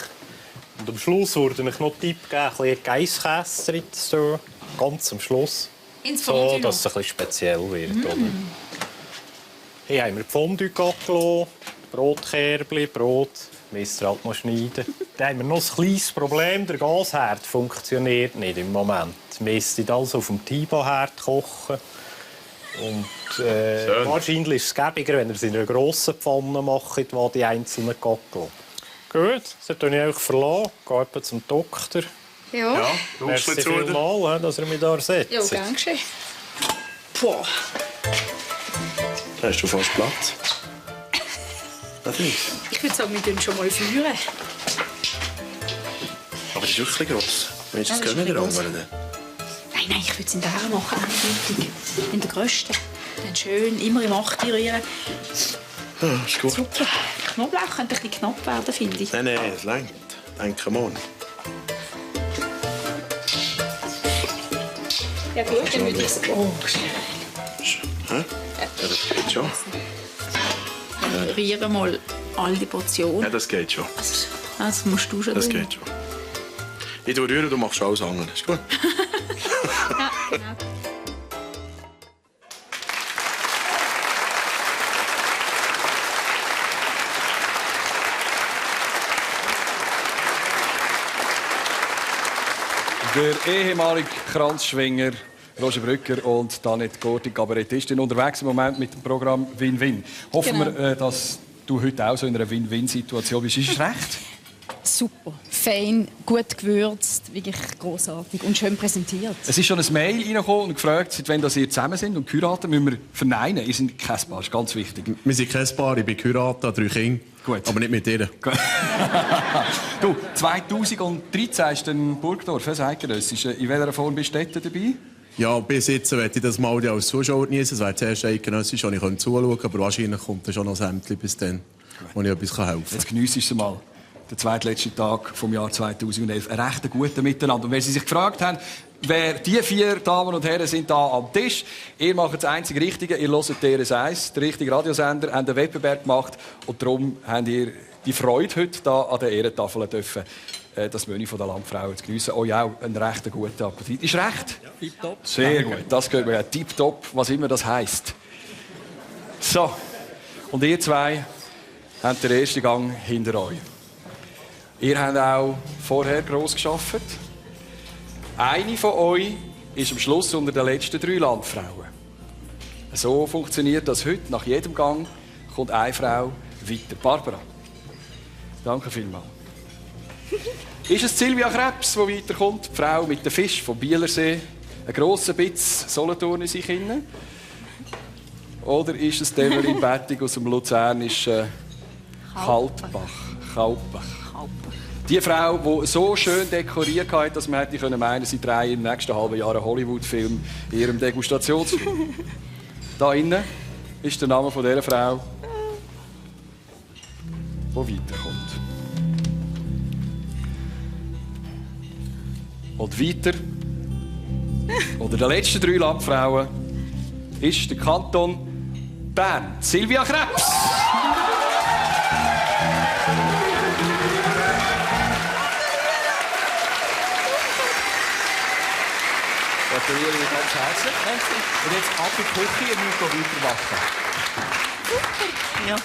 Und am Schluss würde ich noch einen Tipp geben, ein bisschen Geisskäse drin zu tun. Ganz am Schluss. Ins Fondue so, dass es ein bisschen speziell wird. Hier haben wir die Fondue gelassen, Brotkerbli, Brot. Müsst ihr halt mal schneiden. Dann haben wir noch ein kleines Problem. Der Gasherd funktioniert nicht im Moment. Wir müssen alles auf dem Tiba-Herd kochen. Und wahrscheinlich ist es gäbiger, wenn ihr es in einer grossen Pfanne macht, wo die einzelnen Gackel. Gut, dann verlasse ich euch verlassen. Gehe etwa zum Doktor. Ja. Merci vielmals, dass ihr mich hier ersetzt. Ja, gern geschehen. Boah. Da hast du fast Platz. Ich würde sagen, wir tun schon mal führen. Aber das ist wirklich gross. Willst du das können, der anderen? Nein, ich würde es in der Herren machen, endgültig. In der grössten. Dann schön, immer im 8 rühren. Ja, ist gut. Super. Knoblauch könnte ein bisschen knapp werden, finde ich. Nein, es reicht. Denke mal. Ja gut, dann würde ich es... Oh, Hä? Ja, das geht schon. dann rühren mal all die Portionen. Ja, das geht schon. Das musst du schon Das tun. geht schon. Ich tue rühren, du machst alles andere. Ist gut? Ja, genau. Der ehemalige Kranzschwinger Roger Brücker und Danette Gorti, Kabarettistin, unterwegs im Moment mit dem Programm Win-Win. Hoffen wir, dass du heute auch so in einer Win-Win-Situation bist. Ist es recht? Super, fein, gut gewürzt, wirklich großartig und schön präsentiert. Es ist schon ein Mail reingekommen und gefragt, seit wann ihr zusammen sind und geheiratet, müssen wir verneinen. Ihr seid kein Paar, das ist ganz wichtig. Wir sind kein Paar, ich bin geheiratet, habe 3 Kinder. Gut. Aber nicht mit ihr. Du, 2013 ist dann Burgdorf, das Eidgenössische. In welcher Form bist du dort dabei? Ja, bis jetzt möchte ich das mal als Zuschauer genießen. Es wäre das erste Eidgenössisch, wo ich zuschauen kann. Aber wahrscheinlich kommt dann schon noch ein Sämtchen bis dann, wo ich etwas helfen kann. Jetzt geniesse es mal. Der zweitletzte Tag vom Jahr 2011. Ein recht guter Miteinander. Und wenn Sie sich gefragt haben, wer die 4 Damen und Herren sind da am Tisch, ihr macht das einzige Richtige, ihr hört TRS1, den richtigen Radiosender, habt den Wettbewerb gemacht und darum habt ihr die Freude heute da an der Ehrentafel dürfen, das Menü der Landfrauen zu geniessen. Euch auch einen recht guten Appetit. Ist recht? Ja, tipptopp. Sehr gut. Das gehört mir ja. Tipptopp, was immer das heisst. So. Und ihr zwei habt den ersten Gang hinter euch. Ihr habt auch vorher gross gearbeitet. Eine von euch ist am Schluss unter den letzten 3 Landfrauen. So funktioniert das heute. Nach jedem Gang kommt eine Frau weiter. Barbara, danke vielmals. Ist es Silvia Krebs, die weiterkommt? Die Frau mit dem Fisch vom Bielersee? Ein grosser Bitz Solothurn in sich inne? Oder ist es Deverin Bettig aus dem luzernischen Kaltbach? Die Frau, die so schön dekoriert hat, dass man hätte meinen, sie drehe im nächsten halben Jahr einen Hollywood-Film in ihrem Degustationsfilm. Da innen ist der Name dieser Frau, die weiterkommt. Und weiter, oder der letzten 3 Landfrauen, ist der Kanton Bern. Silvia Krebs! Gratuliere ich ganz herzlich. Und jetzt ab in die Küche und wir weitermachen. Ja.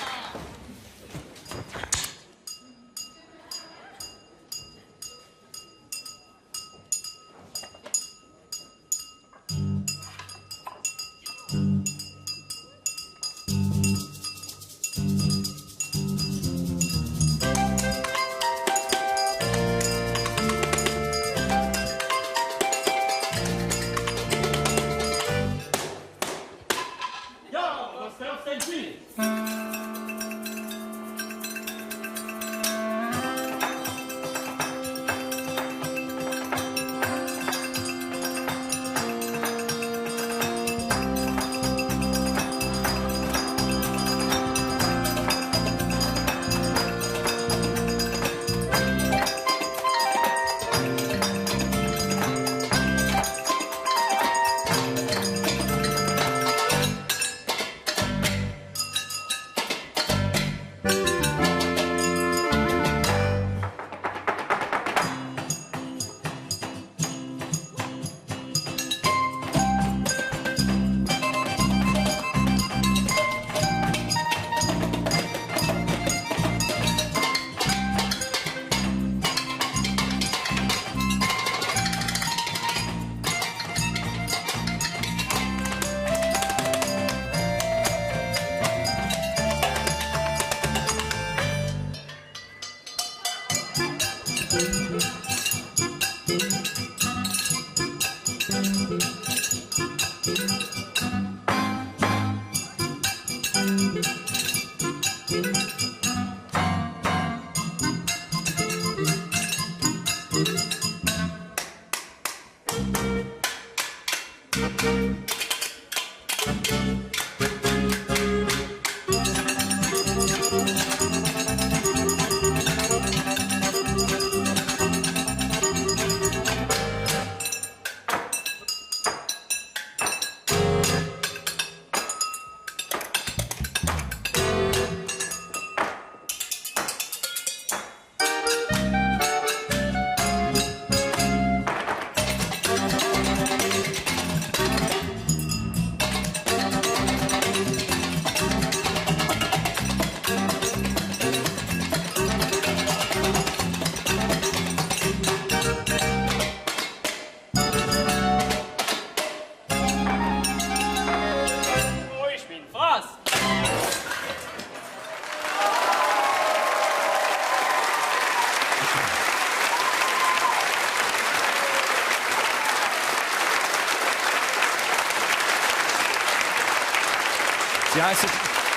Sie heißen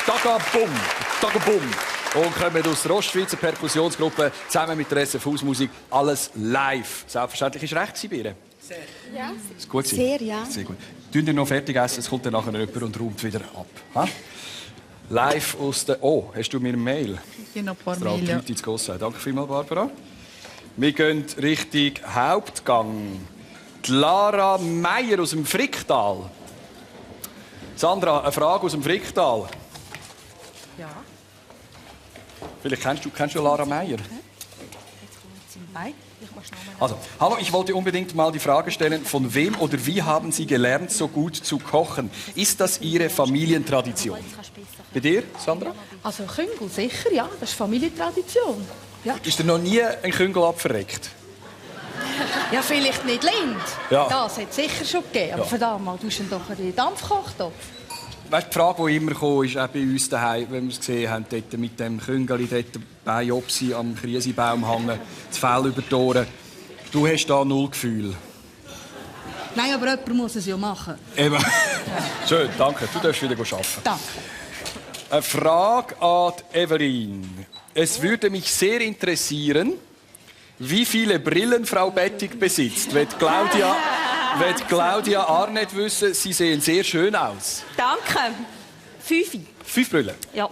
Tagabum und kommen aus der Ostschweizer Perkussionsgruppe zusammen mit der SF Hausmusik. Alles live. Selbstverständlich ist recht bei Ihnen. Sehr. Ja. Ist gut Sehr, ja. Sehr gut. Tun ihr noch fertig essen, es kommt dann nachher jemand und räumt wieder ab. Ha? Live aus der... Oh, hast du mir eine Mail? Ich noch ein paar Mail, ja. Danke vielmals, Barbara. Wir gehen Richtung Hauptgang. Die Lara Meier aus dem Fricktal. Sandra, eine Frage aus dem Fricktal. Ja. Vielleicht kennst du Lara Meier? Nein. Also, hallo, ich wollte unbedingt mal die Frage stellen, von wem oder wie haben Sie gelernt, so gut zu kochen? Ist das Ihre Familientradition? Bei dir, Sandra? Also Küngel, sicher, ja. Das ist Familientradition. Ja. Ist dir noch nie ein Küngel abverreckt? Ja, vielleicht nicht Lind. Ja. Das hat es sicher schon gegeben. Aber Ja. verdammt mal, du hast doch einen Dampfkochtopf. Weißt, die Frage, die immer kam, ist auch bei uns daheim, wenn wir es gesehen haben, dort mit dem Küngeli, dort bei Jopsi am Kriesibaum hängen, das Fell über die Ohren. Du hast da null Gefühl. Nein, aber jemand muss es ja machen. Eben. Schön, danke. Du darfst wieder arbeiten. Danke. Eine Frage an Evelyn. Es würde mich sehr interessieren, wie viele Brillen Frau Bettig besitzt. Wird Claudia Arnett wissen, sie sehen sehr schön aus. Danke. 5. 5 Brillen. Ja.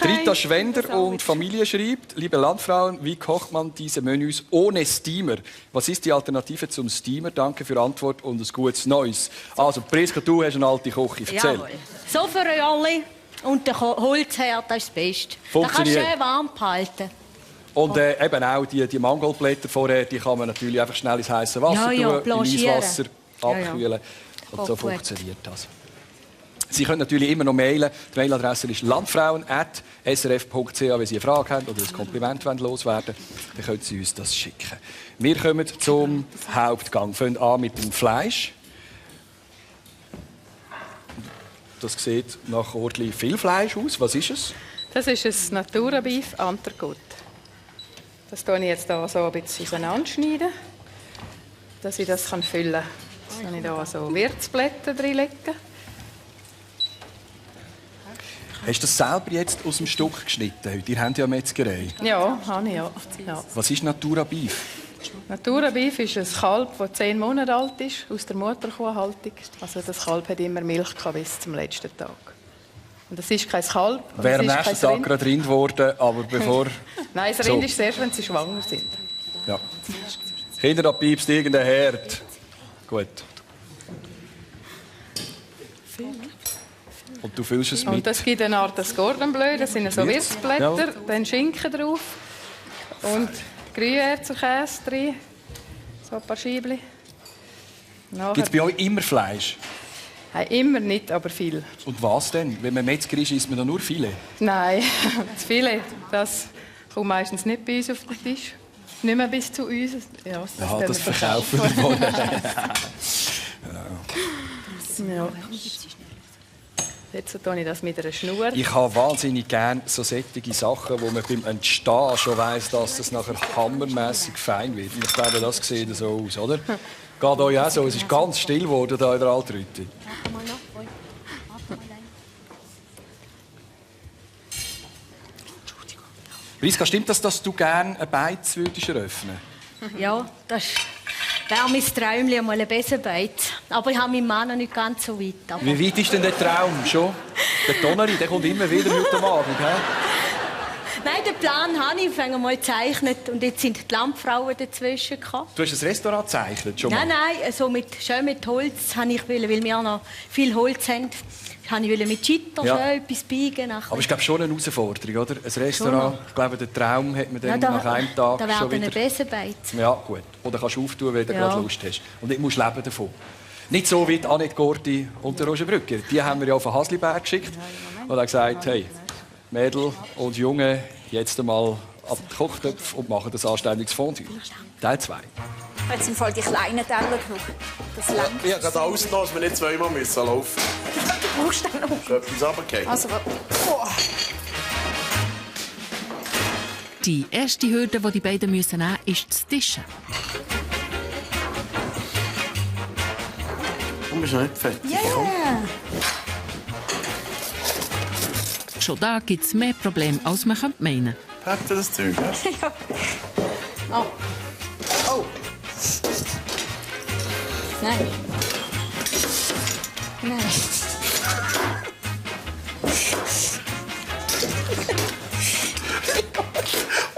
Rita Schwender und Familie schreibt, liebe Landfrauen, wie kocht man diese Menüs ohne Steamer? Was ist die Alternative zum Steamer? Danke für Antwort und ein gutes Neues. Also, Priska, du hast eine alte Küche. Erzähl. Jawohl. So für euch alle. Und der Holzherd, das ist das Beste. Da kannst du Funktioniert. schön warm behalten. Und eben auch die Mangoldblätter vorher, die kann man natürlich einfach schnell ins heiße Wasser Ja, tun, im blanchieren. Eiswasser abkühlen. Ja. Und so funktioniert das. Sie können natürlich immer noch mailen. Die Mailadresse ist landfrauen@srf.ch. Wenn Sie eine Frage haben oder ein Kompliment loswerden wollen, dann können Sie uns das schicken. Wir kommen zum Hauptgang. Fangen an mit dem Fleisch. Das sieht nach ordentlich viel Fleisch aus. Was ist es? Das ist ein Natura Beef Entrecote. Das schneide ich jetzt hier so ein bisschen auseinanderschneiden, dass ich das füllen kann. Jetzt kann ich hier so Würzblätter reinlegen. Hast du das selber jetzt aus dem Stück geschnitten? Heute? Ihr habt ja eine Metzgerei. Ja, habe ich ja. Was ist Natura Beef? Natura Beef ist ein Kalb, das 10 Monate alt ist, aus der Mutterkuhhaltung. Also das Kalb hat immer Milch gehabt bis zum letzten Tag. Und das ist kein Kalb. und Wäre es am ist nächsten kein Tag Rind. gerade Rind geworden, aber bevor... Nein, das Rind ist erst, wenn sie schwanger sind. Ja. Kinder, da piepst irgendein Herd. Gut. Und du füllst es mit? Und das gibt eine Art Cordon Bleu, das sind so Würzblätter, Ja. dann Schinken drauf und Gruyère zu Käse drin, so ein paar Scheibchen. Gibt es bei euch immer Fleisch? Immer nicht, aber viel. Und was denn? Wenn man Metzger ist, isst man dann nur Filet? Nein, das Filet, das kommt meistens nicht bei uns auf den Tisch. Nicht mehr bis zu uns. Ja, Das verkaufen wir vorher. Ja. Jetzt tue ich das mit einer Schnur. Ich habe wahnsinnig gerne so sättige Sachen, wo man beim Entstehen schon weiss, dass das nachher hammermässig fein wird. Und ich glaube, das sieht so aus, oder? Geht euch auch so? Es ist ganz still geworden hier in der Altrütte. Priska, stimmt das, dass du gerne eine Beiz würdest eröffnen? Ja, das wäre mein Träumchen, mal ein Besenbeiz. Aber ich habe meinen Mann noch nicht ganz so weit. Aber Wie weit ist denn der Traum schon? Der Tonnery, der kommt immer wieder heute am Abend. He? nein, den Plan habe ich vorher mal gezeichnet und jetzt sind die Landfrauen dazwischen gekommen. Du hast ein Restaurant gezeichnet, schon mal? Nein, so schön mit Holz habe ich wollen, weil wir noch viel Holz haben. Ich wollte mit Gitter schön etwas biegen. Aber es ist glaube schon eine Herausforderung, oder? Ein Restaurant, ich glaube, den Traum hat man dann nach einem Tag da schon wieder. ein Besenbeiz. Ja, gut. Oder kannst du auftun, wenn du gerade Lust hast. Und du musst leben davon. Nicht so wie Annette Gorti und der Roger Brücker. Die haben wir ja auf den Hasliberg geschickt und haben gesagt, hey, Mädel und Junge, jetzt einmal an den Kochtöpf und machen das anständiges Fondue. Teil 2. Jetzt sind voll die kleinen Teller genug. Das langt. Ich habe gerade alles genommen, dass wir nicht zweimal laufen müssen. Du brauchst dann noch. Ist etwas runtergefallen? Also, Die erste Hürde, die die beiden nehmen müssen, ist das Tischen. Du bist noch nicht fertig. Yeah. Schon da gibt es mehr Probleme, als man meinen könnte. Habt ihr das Zeug? Ja. Oh. Oh. Nein. Nein.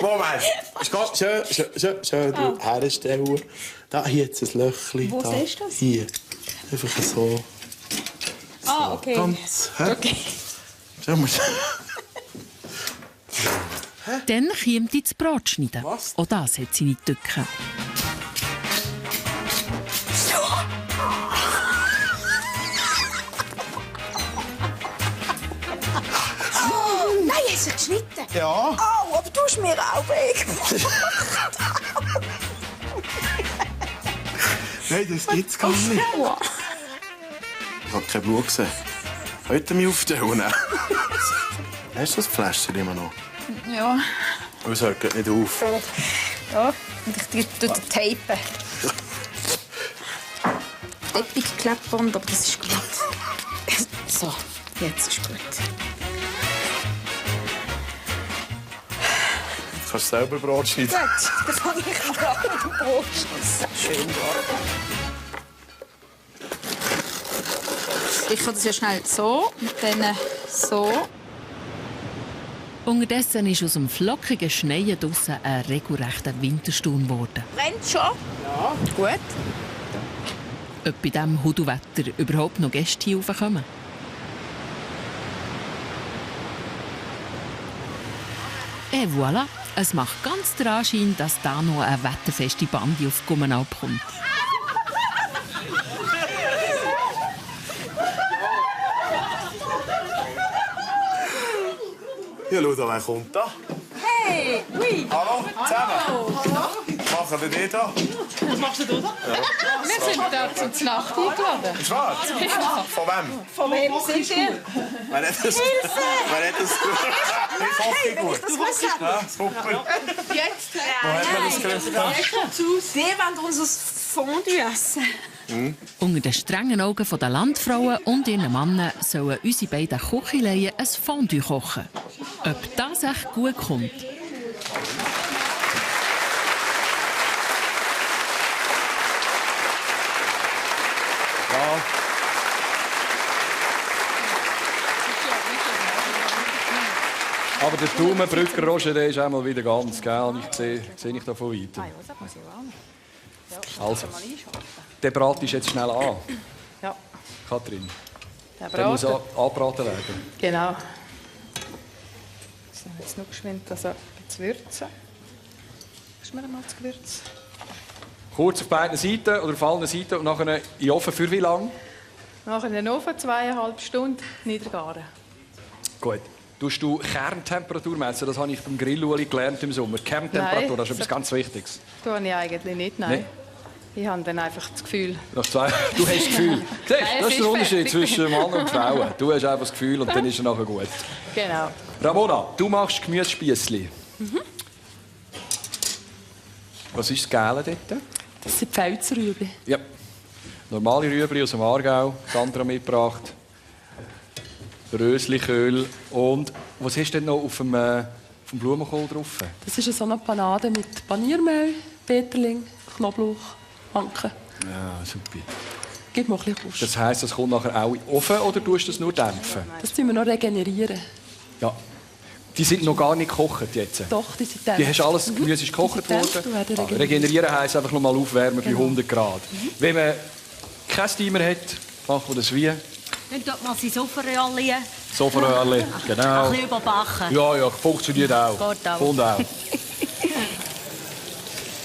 Moment. Schön du herstellen. Da, hier jetzt ein Löchchen. Wo da. siehst du das? Hier. Einfach so. Ah, okay. Ganz. Okay. Schau mal. Dann kommt das Brotschneiden. Auch das hat seine Tücken. Oh, nein, hast du geschnitten? Ja. Oh, aber du hast mir auch weg. Nein, das gibt's gar nicht. Ich habe kein Blut gesehen. Könnt ihr mich aufstellen? Hast du das Fläschchen immer noch? Ja. Aber es hört nicht auf. Ja, und ich tue den Tape. Teppichklebeband, aber das ist gut. So, jetzt ist gut. Du kannst selber Brot schneiden. Gut, dann fange ich mal an mit dem Brot schneiden. Schön Ich kann das ja schnell so und dann so. Unterdessen ist aus dem flockigen Schneien draussen ein regelrechter Wintersturm geworden. Brennt schon? Ja. Gut. Ob bei diesem Hudelwetter überhaupt noch Gäste hier raufkommen? Et voilà, es macht ganz den Anschein, dass da noch eine wetterfeste Bande auf Gummenalp kommt. Ja, schau da, wer kommt da? Hey, oui. Hallo, zusammen. Hallo. Was machen ihr da? Was machst du da? Ja. Wir sind da zur Nacht eingeladen. Schwarz? Ja. Von wem? Von wem sind ihr? Wer hat das? Hilfe! Wer hat das? Ich hoffe gut. Das weiß ich. Ja, super. Jetzt? Wo hat man das gekriegt? Wir wollen unser Fondue essen. Unter den strengen Augen der Landfrauen und ihren Männern sollen unsere beiden Kochileien ein Fondue kochen. Ob das echt gut kommt? Ja. Aber der Daumenbrücker Roger, der ist einmal wieder ganz, gell? Ich sehe ich da von weitem. Also, der Brat ist jetzt schnell an. Ja. Kathrin. Der muss angebraten werden. Genau. So, jetzt noch geschwind das ein bisschen würzen. Kannst du mir mal das Gewürz? Kurz auf beiden Seiten oder auf allen Seiten und nachher in den Ofen für wie lange? Nachher in den Ofen 2,5 Stunden niedergaren. Gut. Tust du Kerntemperatur messen? Das habe ich beim Grilluli gelernt im Sommer. Kerntemperatur, das ist etwas ganz Wichtiges. Das tue ich eigentlich nicht, nein. Nee? Ich habe dann einfach das Gefühl. Du hast das Gefühl. Siehst, das ist der Unterschied zwischen Mann und Frau. Du hast einfach das Gefühl und dann ist es nachher gut. Genau. Ramona, du machst Gemüsespiessli. Was ist das Gelbe dort? Das sind Pfälzerrüebli. Ja. Normale Rüebli aus dem Aargau. Sandra mitgebracht. Rösliköl. Und was hast du denn noch auf dem Blumenkohl drauf? Das ist so eine Panade mit Paniermehl, Peterling, Knoblauch, Anken. Ja, super. Gib mir ein bisschen Wurst. Das heisst, das kommt nachher auch in den Ofen oder tust du das nur dämpfen? Das tun wir noch regenerieren. Ja. Die sind noch gar nicht gekocht jetzt? Doch, die sind dämpft. Die hast alles, Gemüse ist gekocht worden? Regenerieren heisst einfach noch mal aufwärmen bei 100 Grad. Wenn man kein Steamer hat, machen wir das wie? Dann tut man sie Sofenröhrchen. Sofenröhrchen, genau. Ein bisschen überbacken. Ja, funktioniert auch. Geht auch. Und auch.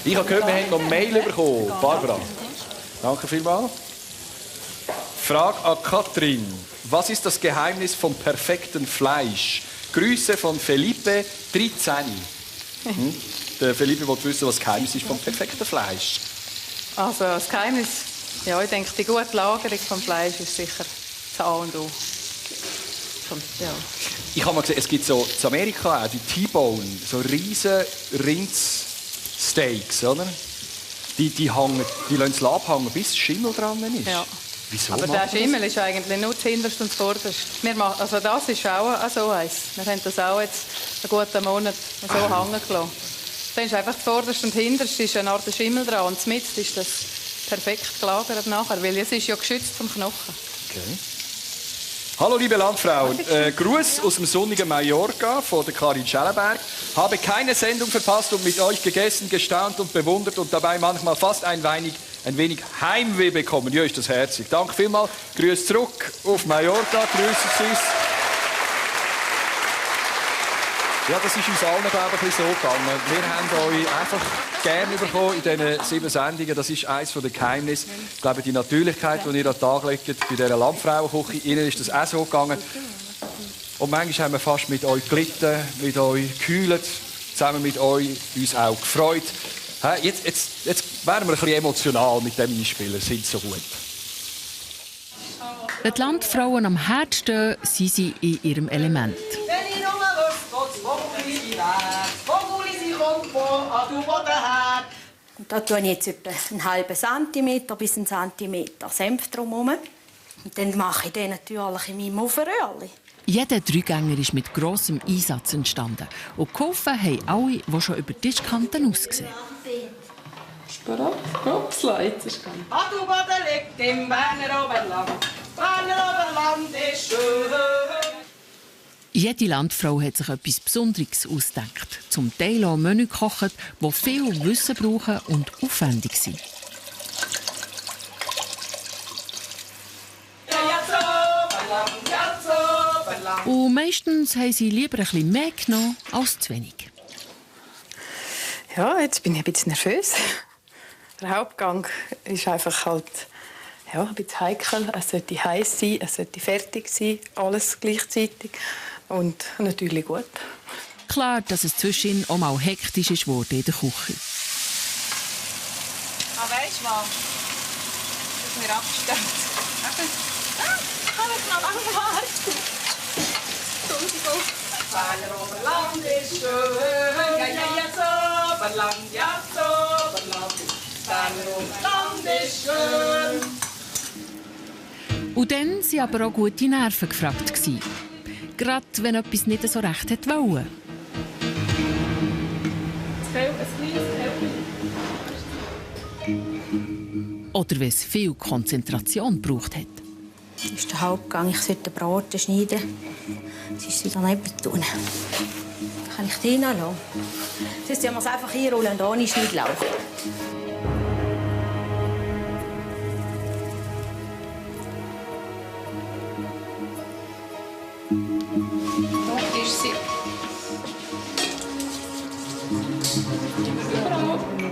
Ich habe gehört, wir haben noch Mail bekommen. Barbara. Danke vielmals. Frage an Katrin. Was ist das Geheimnis vom perfekten Fleisch? Grüße von Felipe, 13. Der Felipe will wissen, was das Geheimnis ist vom perfekten Fleisch. Also das Geheimnis, ja, ich denke, die gute Lagerung vom Fleisch ist sicher das A und O. Ja. Ich habe mal gesehen, es gibt so in Amerika auch die T-Bone, so riesen Rindssteaks, oder? Die lassen es abhängen, bis Schimmel dran ist. Ja. Wieso? Aber der Schimmel ist eigentlich nur das Hinterste und das Vorderste. Also das ist auch so eins. Wir haben das auch jetzt einen guten Monat so hängen gelassen. Dann ist einfach das Vorderste und Hinterste ist eine Art Schimmel dran und mitten ist das perfekt gelagert nachher, weil es ist ja geschützt vom Knochen. Okay. Hallo liebe Landfrauen, Gruß aus dem sonnigen Mallorca von der Karin Schellenberg. Habe keine Sendung verpasst und mit euch gegessen, gestaunt und bewundert und dabei manchmal fast ein wenig Heimweh bekommen. Ja, ist das herzig. Danke vielmals. Grüß zurück auf Mallorca. Grüße süß. Ja, das ist uns allen, glaube ich, so gegangen. Wir haben euch einfach gerne bekommen in diesen 7 Sendungen. Das ist eines der Geheimnisse. Ich glaube, die Natürlichkeit, die ihr an den Tag legt bei dieser Landfrauenküche, Ihnen ist das auch so gegangen. Und manchmal haben wir fast mit euch gelitten, mit euch gekühlt, zusammen mit euch uns auch gefreut. Jetzt werden wir ein bisschen emotional mit dem Einspieler. Sind so gut. Wenn die Landfrauen am Herd stehen, sind sie in ihrem Element. Wenn ich nur wüsste, wo Vogeli weg, Vogeli, sie kommt an du Boden her. Und da tue ich jetzt etwa einen halben Zentimeter bis einen Zentimeter Senf drumherum. Und dann mache ich den natürlich in meinem Ofenröhrchen. Jeder Dreigänger ist mit grossem Einsatz entstanden. Und geholfen haben alle, die schon über die Tischkanten ausgesehen. Upslides ist gut. An du Boden liegt im Berner Oberland. Berner Oberland ist schön. Jede Landfrau hat sich etwas Besonderes ausgedacht. Zum Teil auch Menü gekocht, die viel Wissen brauchen und aufwendig sind. Und meistens haben sie lieber ein bisschen mehr genommen als zu wenig. Ja, jetzt bin ich ein bisschen nervös. Der Hauptgang ist einfach halt, ja, ein bisschen heikel. Es sollte heiß sein, es sollte fertig sein, alles gleichzeitig. Und natürlich gut. Klar, dass es zwischen auch mal hektisch ist in der Küche. Ah, weißt du was? Das ist mir abgestellt. Kann ich noch lange warten? Entschuldigung. Berner Oberland ist schön. Ja, ja, ja, Oberland, ja, Oberland. Berner Oberland ist schön. Und dann waren aber auch gute Nerven gefragt. Gerade wenn etwas nicht so recht wollte. Oder wenn es viel Konzentration gebraucht hat. Das ist der Hauptgang. Ich sollte den Braten schneiden. Das ist sie daneben tun. Dann kann ich die hineinlassen. Sonst müssen wir es einfach einrollen ohne Schnittlauch. Da ist sie.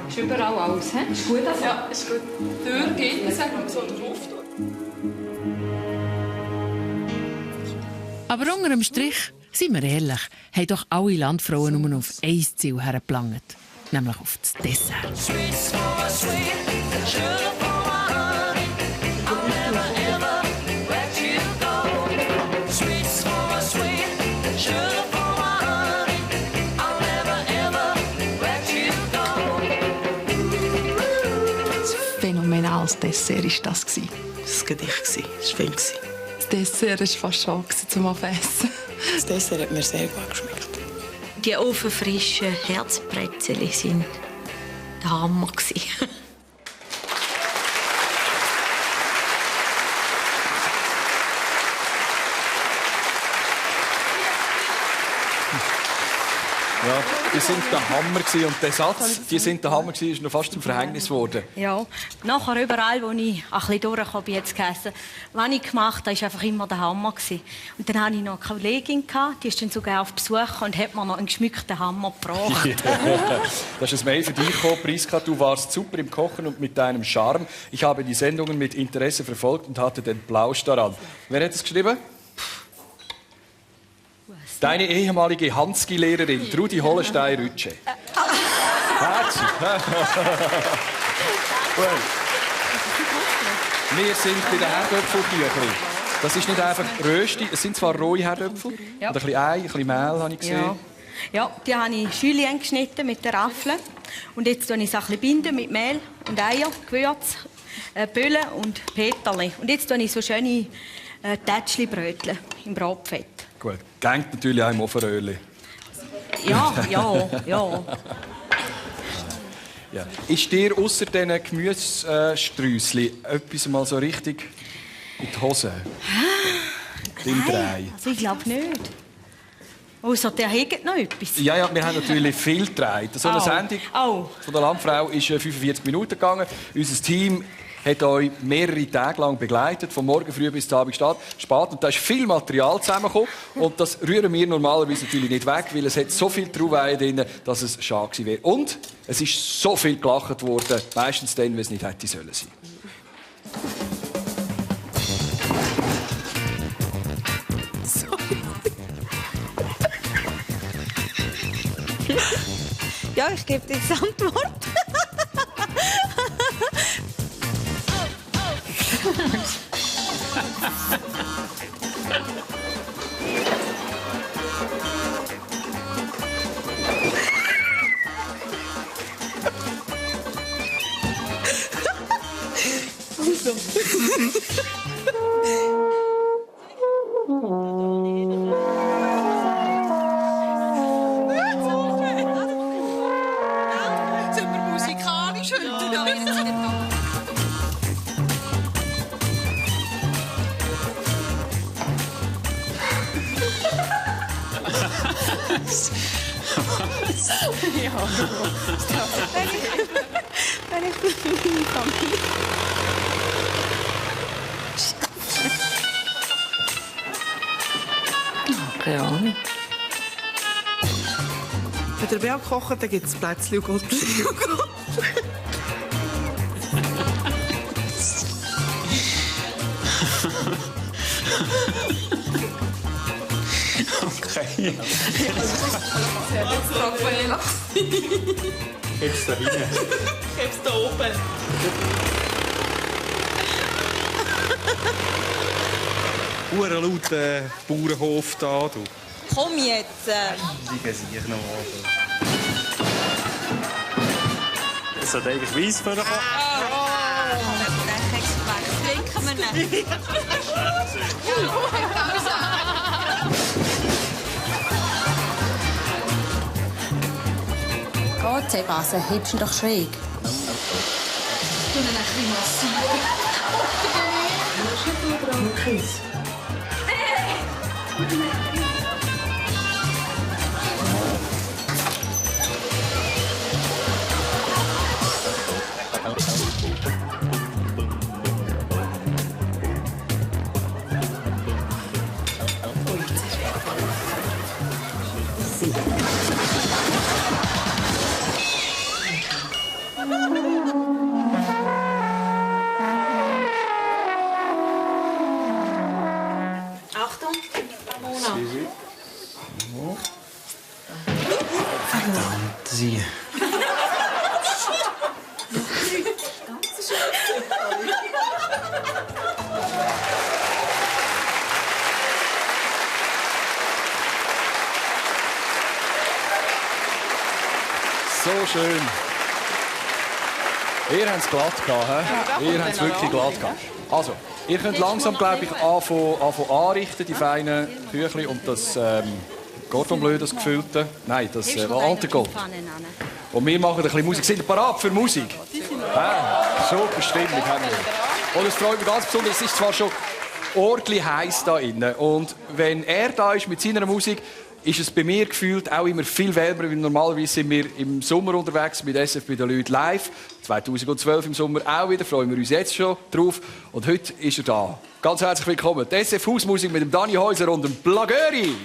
Ist überall alles, he? Ist gut? Also? Ja, ist gut. Die Tür geht, ich sage mal so, der Luft. Aber unter dem Strich, seien wir ehrlich, haben doch alle Landfrauen nur auf ein Ziel hergeplangt. Nämlich auf das Dessert. Phänomenales Dessert war das. Das war ein Gedicht, das war Film. Das Dessert war fast schon zum Essen. Das Dessert hat mir sehr gut geschmeckt. Die ofenfrischen Herzbrezel waren der Hammer. Ja, die sind der Hammer gewesen. Und der Satz, die sind der Hammer gewesen, ist noch fast zum Verhängnis geworden. Ja, nachher überall, wo ich ein bisschen durchkam, habe ich jetzt geheißen, was ich gemacht habe, war einfach immer der Hammer gewesen. Und dann hatte ich noch eine Kollegin, die ist dann sogar auf Besuch und hat mir noch einen geschmückten Hammer gebracht. Das ist ein Mail für dich gekommen, Priska. Du warst super im Kochen und mit deinem Charme. Ich habe die Sendungen mit Interesse verfolgt und hatte den Plausch daran. Wer hat es geschrieben? Deine ehemalige Hanski-Lehrerin, Trudi Hollenstein-Rütsche. Herzlich. Wir sind bei den Herdöpfelküchli. Das ist nicht einfach Rösti, es sind zwar rohe Herdöpfel. Ja. Und ein bisschen Ei, ein bisschen Mehl, habe ich gesehen. Ja, die habe ich Julienne geschnitten mit der Raffel. Und jetzt binden ich es ein bisschen mit Mehl und Eier, Gewürz, Böllen und Peterli. Und jetzt tue ich so schöne Tätschli-Brötchen im Bratfett. Gut, gängt natürlich auch im Ofenröhrli. Ja. Ja. Ist dir ausser diesen Gemüsesträußchen etwas mal so richtig in die Hose? Im Drei? Also ich glaube nicht. Ausser der hegt noch etwas. Ja, wir haben natürlich viel gedreht. So eine Sendung von der Landfrau ist 45 Minuten gegangen. Unser Team hat euch mehrere Tage lang begleitet, von morgen früh bis zum Abend spät. Und da ist viel Material zusammengekommen. Und das rühren wir normalerweise natürlich nicht weg, weil es hat so viel Trauweih drin, dass es schade gewesen wäre. Und es ist so viel gelacht worden, meistens dann, wenn es nicht hätte sollen sein. Ja, ich gebe dir die Antwort. Sind wir musikalisch heute? Wenn ich das mit meiner Familie. Keine Ahnung. Wenn der Bär kocht, dann gibt es Plätzchen und Goldplätzchen. Okay. Jetzt Raffaella. Jetzt da rein. Jetzt da oben. Ein lauter Bauernhof da, du. Komm jetzt. Die sehe ich noch an. Es hat eigentlich Weiss für den Kopf. Trinken wir nicht. Gott, Sebastian, hebst ihn doch schräg. Du ihn ein bisschen massieren. easy. Verdammt, sie. So schön. Ihr habt es glatt gehabt, he? Ihr habt es wirklich glatt gehabt. Also, ihr könnt langsam, glaube ich, anfangen anrichten, die feinen Küchli und das Cordon Bleu, das gefüllte. Nein, das Entrecôte. Und wir machen ein bisschen Musik. Sind ihr bereit für Musik? Super Stimmung haben wir. Und es freut mich ganz besonders, es ist zwar schon ordentlich heiß da innen. Und wenn er da ist mit seiner Musik, ist es bei mir gefühlt auch immer viel wärmer, weil normalerweise sind wir im Sommer unterwegs mit SF bei den Leuten live. 2012 im Sommer auch wieder, freuen wir uns jetzt schon drauf. Und heute ist er da. Ganz herzlich willkommen. Die SF Hausmusik mit dem Dani Häuser und dem Blagöri.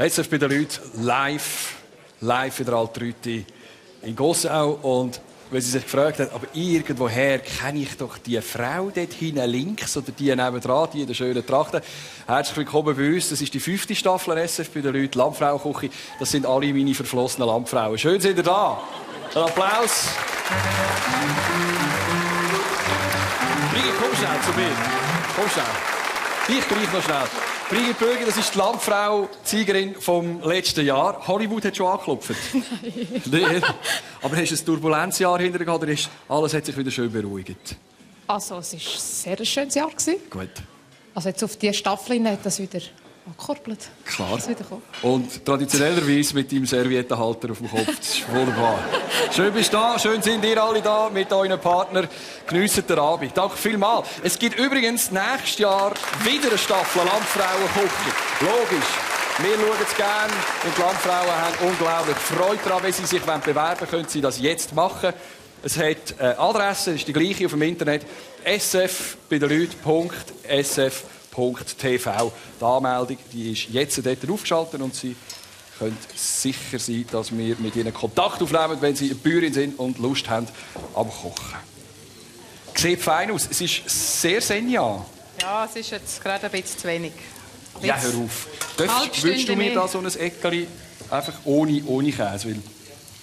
Jetzt bei den Leuten live wieder Altrüti in Gossau. Und weil sie sich gefragt hat, aber irgendwoher kenne ich doch die Frau dort hinten links oder die nebendran, die in der schönen Tracht. Herzlich willkommen bei uns. Das ist die 5. Staffel SF bei den Leuten, Landfrauenküche. Das sind alle meine verflossenen Landfrauen. Schön, sind ihr da. Ein Applaus. Brigitte, komm schnell zu mir. Komm schnell. Ich gleich noch schnell. Brigitte Böge, das ist die Landfrau-Siegerin vom letzten Jahr. Hollywood hat schon angeklopft. Nein. Aber hast du ein Turbulenzjahr hinter dir gehabt, oder alles hat sich wieder schön beruhigt? Also, es war ein sehr schönes Jahr. Gut. Also jetzt auf diese Staffel hat das wieder angekurbelt. Klar. Und traditionellerweise mit deinem Serviettenhalter auf dem Kopf. Das ist wunderbar. Schön bist du da, schön sind ihr alle da mit euren Partnern. Geniessen den Abend. Danke vielmals. Es gibt übrigens nächstes Jahr wieder eine Staffel Landfrauenküche. Logisch. Wir schauen es gerne und die Landfrauen haben unglaublich Freude daran. Wenn sie sich bewerben wollen, können sie das jetzt machen. Es hat eine Adresse, ist die gleiche auf dem Internet. sf.sf.tv. Die Anmeldung die ist jetzt dort aufgeschaltet und Sie können sicher sein, dass wir mit Ihnen Kontakt aufnehmen, wenn Sie eine Bäuerin sind und Lust haben am Kochen. Sieht fein aus. Es ist sehr senja. Ja, es ist jetzt gerade ein bisschen zu wenig. Ja, hör auf. Würdest du mir da so ein Eckeli einfach ohne Käse? Weil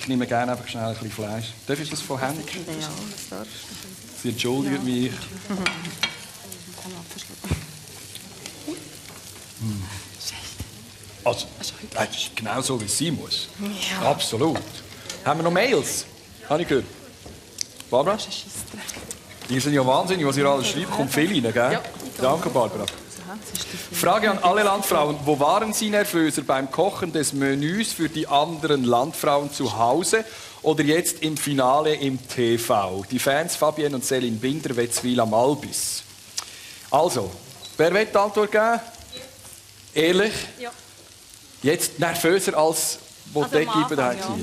ich nehme gerne einfach schnell ein bisschen Fleisch. Darf ich das von Hand? Ja, das darfst du. Sie entschuldigen mich. Also, das ist genau so, wie es sein muss. Ja. Absolut. Haben wir noch Mails? Habe ich gehört. Barbara? Die sind ja wahnsinnig, was ihr alles schreibt. Kommt viel rein, gell? Ja. Danke, Barbara. Frage an alle Landfrauen. Wo waren Sie nervöser beim Kochen des Menüs für die anderen Landfrauen zu Hause oder jetzt im Finale im TV? Die Fans Fabienne und Céline Binder, Wetzwil am Albis. Also, wer will die Antwort geben? Ehrlich? Ja. Jetzt nervöser als wo die Equipe da war.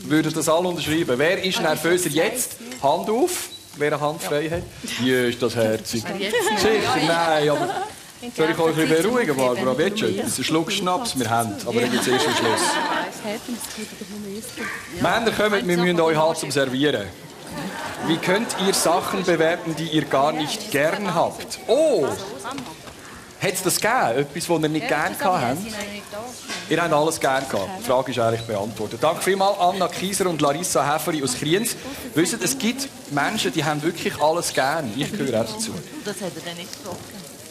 Würden das alle unterschreiben? Wer ist nervöser jetzt? Hand auf. Wer eine Hand frei hat? Ja, ist das herzig. Sicher, nein, aber soll ich euch ein bisschen beruhigen, Barbara? Willst du etwas? Ein Schluck Schnaps? Wir haben, aber dann gibt es erst am Schluss. Männer, kommt, wir müssen euch halt zum Servieren. Wie könnt ihr Sachen bewerten, die ihr gar nicht gern habt? Oh! Hat es das gegeben? Etwas, das ihr nicht gern habt? Ihr habt alles gern gehabt. Die Frage ist eigentlich beantwortet. Danke vielmals Anna Kieser und Larissa Häferi aus Kriens. Wisst ihr, es gibt Menschen, die haben wirklich alles gern. Ich gehöre auch dazu. Das hat er dann nicht gefragt.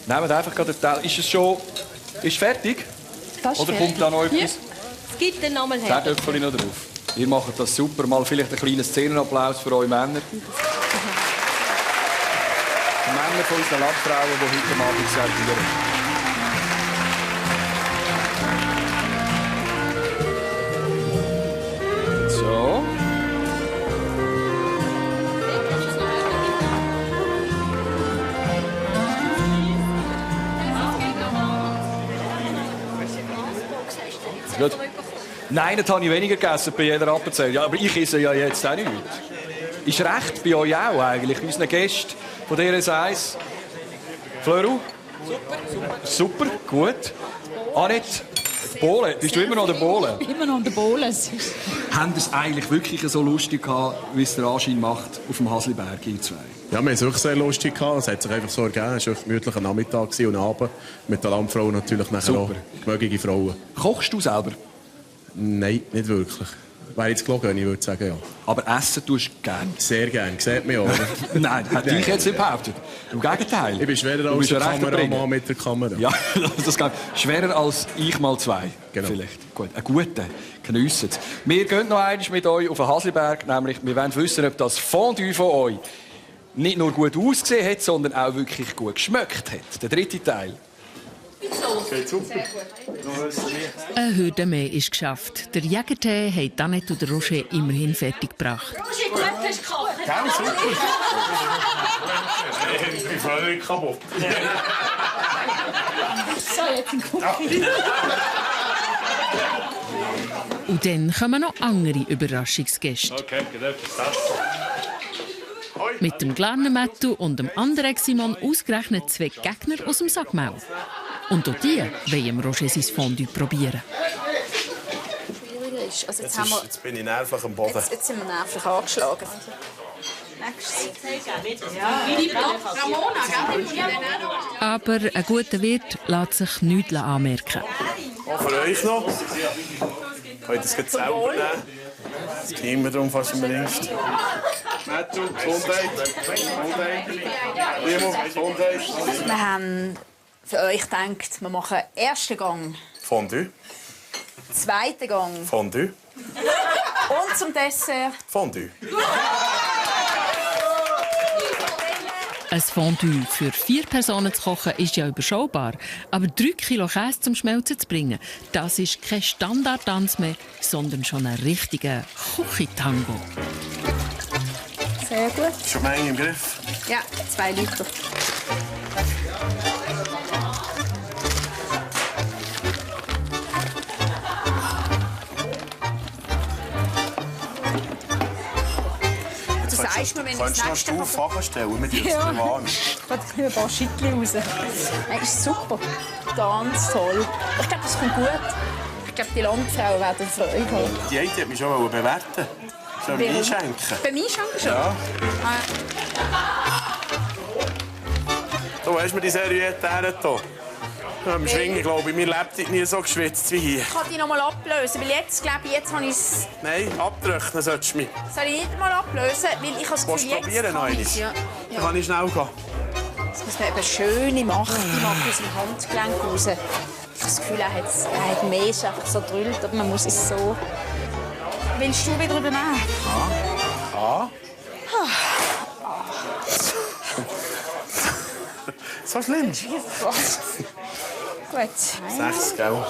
Nehmt einfach gerade den Teil. Ist es schon... Ist fertig? Das Oder fertig. kommt da noch etwas? Es gibt den Namen Zehn Töpfchen noch drauf. Ihr macht das super. Mal vielleicht einen kleinen Szenenapplaus für eure Männer. Die Männer von unseren Landfrauen, die heute Abend servieren. So. Gut. Nein, das habe ich weniger gegessen bei jeder Appenzell. Ja, aber ich esse ja jetzt auch nicht. Ist recht bei euch auch eigentlich, unseren Gästen von DRS1. Flöru? Super, gut. Annette, Bohlen. Bist du immer noch der Bohlen? Immer noch der Bohlen. Haben Sie es eigentlich wirklich so lustig gehabt, wie es der Anschein macht, auf dem Hasliberg, ihr zwei? Ja, wir haben es wirklich sehr lustig gehabt. Es hat sich einfach so ergeben. Es war ein gemütlicher Nachmittag und Abend. Mit der Landfrau natürlich nachher auch gemögliche Frauen. Kochst du selber? Nein, nicht wirklich. Wäre jetzt gelogen, ich würde sagen, ja. Aber essen tust du gerne? Sehr gerne, sieht mich auch. Nein, hätte ich jetzt nicht behauptet. Im Gegenteil. Ich bin schwerer als der Kameramann mit der Kamera. Ja, das geht. Schwerer als ich mal zwei. Genau. Vielleicht. Gut. Ein guter. Geniessen. Wir gehen noch einmal mit euch auf den Hasliberg. Nämlich, wir wollen wissen, ob das Fondue von euch nicht nur gut ausgesehen hat, sondern auch wirklich gut geschmeckt hat. Der dritte Teil. Geht super. Eine Hürde mehr ist geschafft. Der Jägertee hat Annette und Roger immerhin fertig gebracht. Roger, gut, hast du gekocht? Ja, super. Ich bin völlig kaputt. So, jetzt ein Cookie. Und dann kommen noch andere Überraschungsgäste. Okay, geht etwas. Mit dem Glarnermettu und dem anderen Simon ausgerechnet zwei Gegner aus dem Sackmaul. Und auch die wollen Roger sein Fondue probieren. Also Jetzt bin ich nervig am Boden. Jetzt sind wir nervig angeschlagen. Aber ein guter Wirt lässt sich nichts anmerken. Auch für euch noch. Könnt ihr das jetzt selber nehmen? Das Team darum fast am längsten. Mattu, Gesundheit. Limo, Gesundheit. Wir haben für euch gedacht, wir machen ersten Gang Fondue. zweiten Gang Fondue. und zum Dessert Fondue. Ein Fondue für 4 Personen zu kochen ist ja überschaubar. Aber 3 Kilo Käse zum Schmelzen zu bringen, das ist kein Standardtanz mehr, sondern schon ein richtiger Küchentango. Sehr gut. Schon Menge im Griff. Ja, 2 Liter. ist mir, wenn ich Kannst das du noch nächste Stufen anstellen? Wir tun es Ja. nicht warm. Ich kann ein paar Schickli raus. Nein, ist super. Ganz toll. Ich glaube, das kommt gut. Ich glaube, die Landfrauen werden Freude haben. Die eine hat mich schon bewerten. Sollen wir Warum? einschenken? Bei mir schenken schon? Ja. Du hast mir die Serviette hergetan. Am Schwingen, glaube ich, mir lebt nie so geschwitzt wie hier. Ich kann die noch mal ablösen, weil jetzt, glaube ich, jetzt habe ich es... Nein, abtrocknen solltest du mich. Soll ich nicht mal ablösen? Weil ich habe das Willst Gefühl, du probieren noch kann einmal? ich's, ja. Dann kann ich schnell gehen. Jetzt muss man eben schöne Macht machen aus dem Handgelenk raus. Ich habe das Gefühl, er hat mehr, ist einfach so drüllt, aber man muss es so... Willst du wieder übernehmen? Ah. So schlimm? Was? Gut. 6, gell?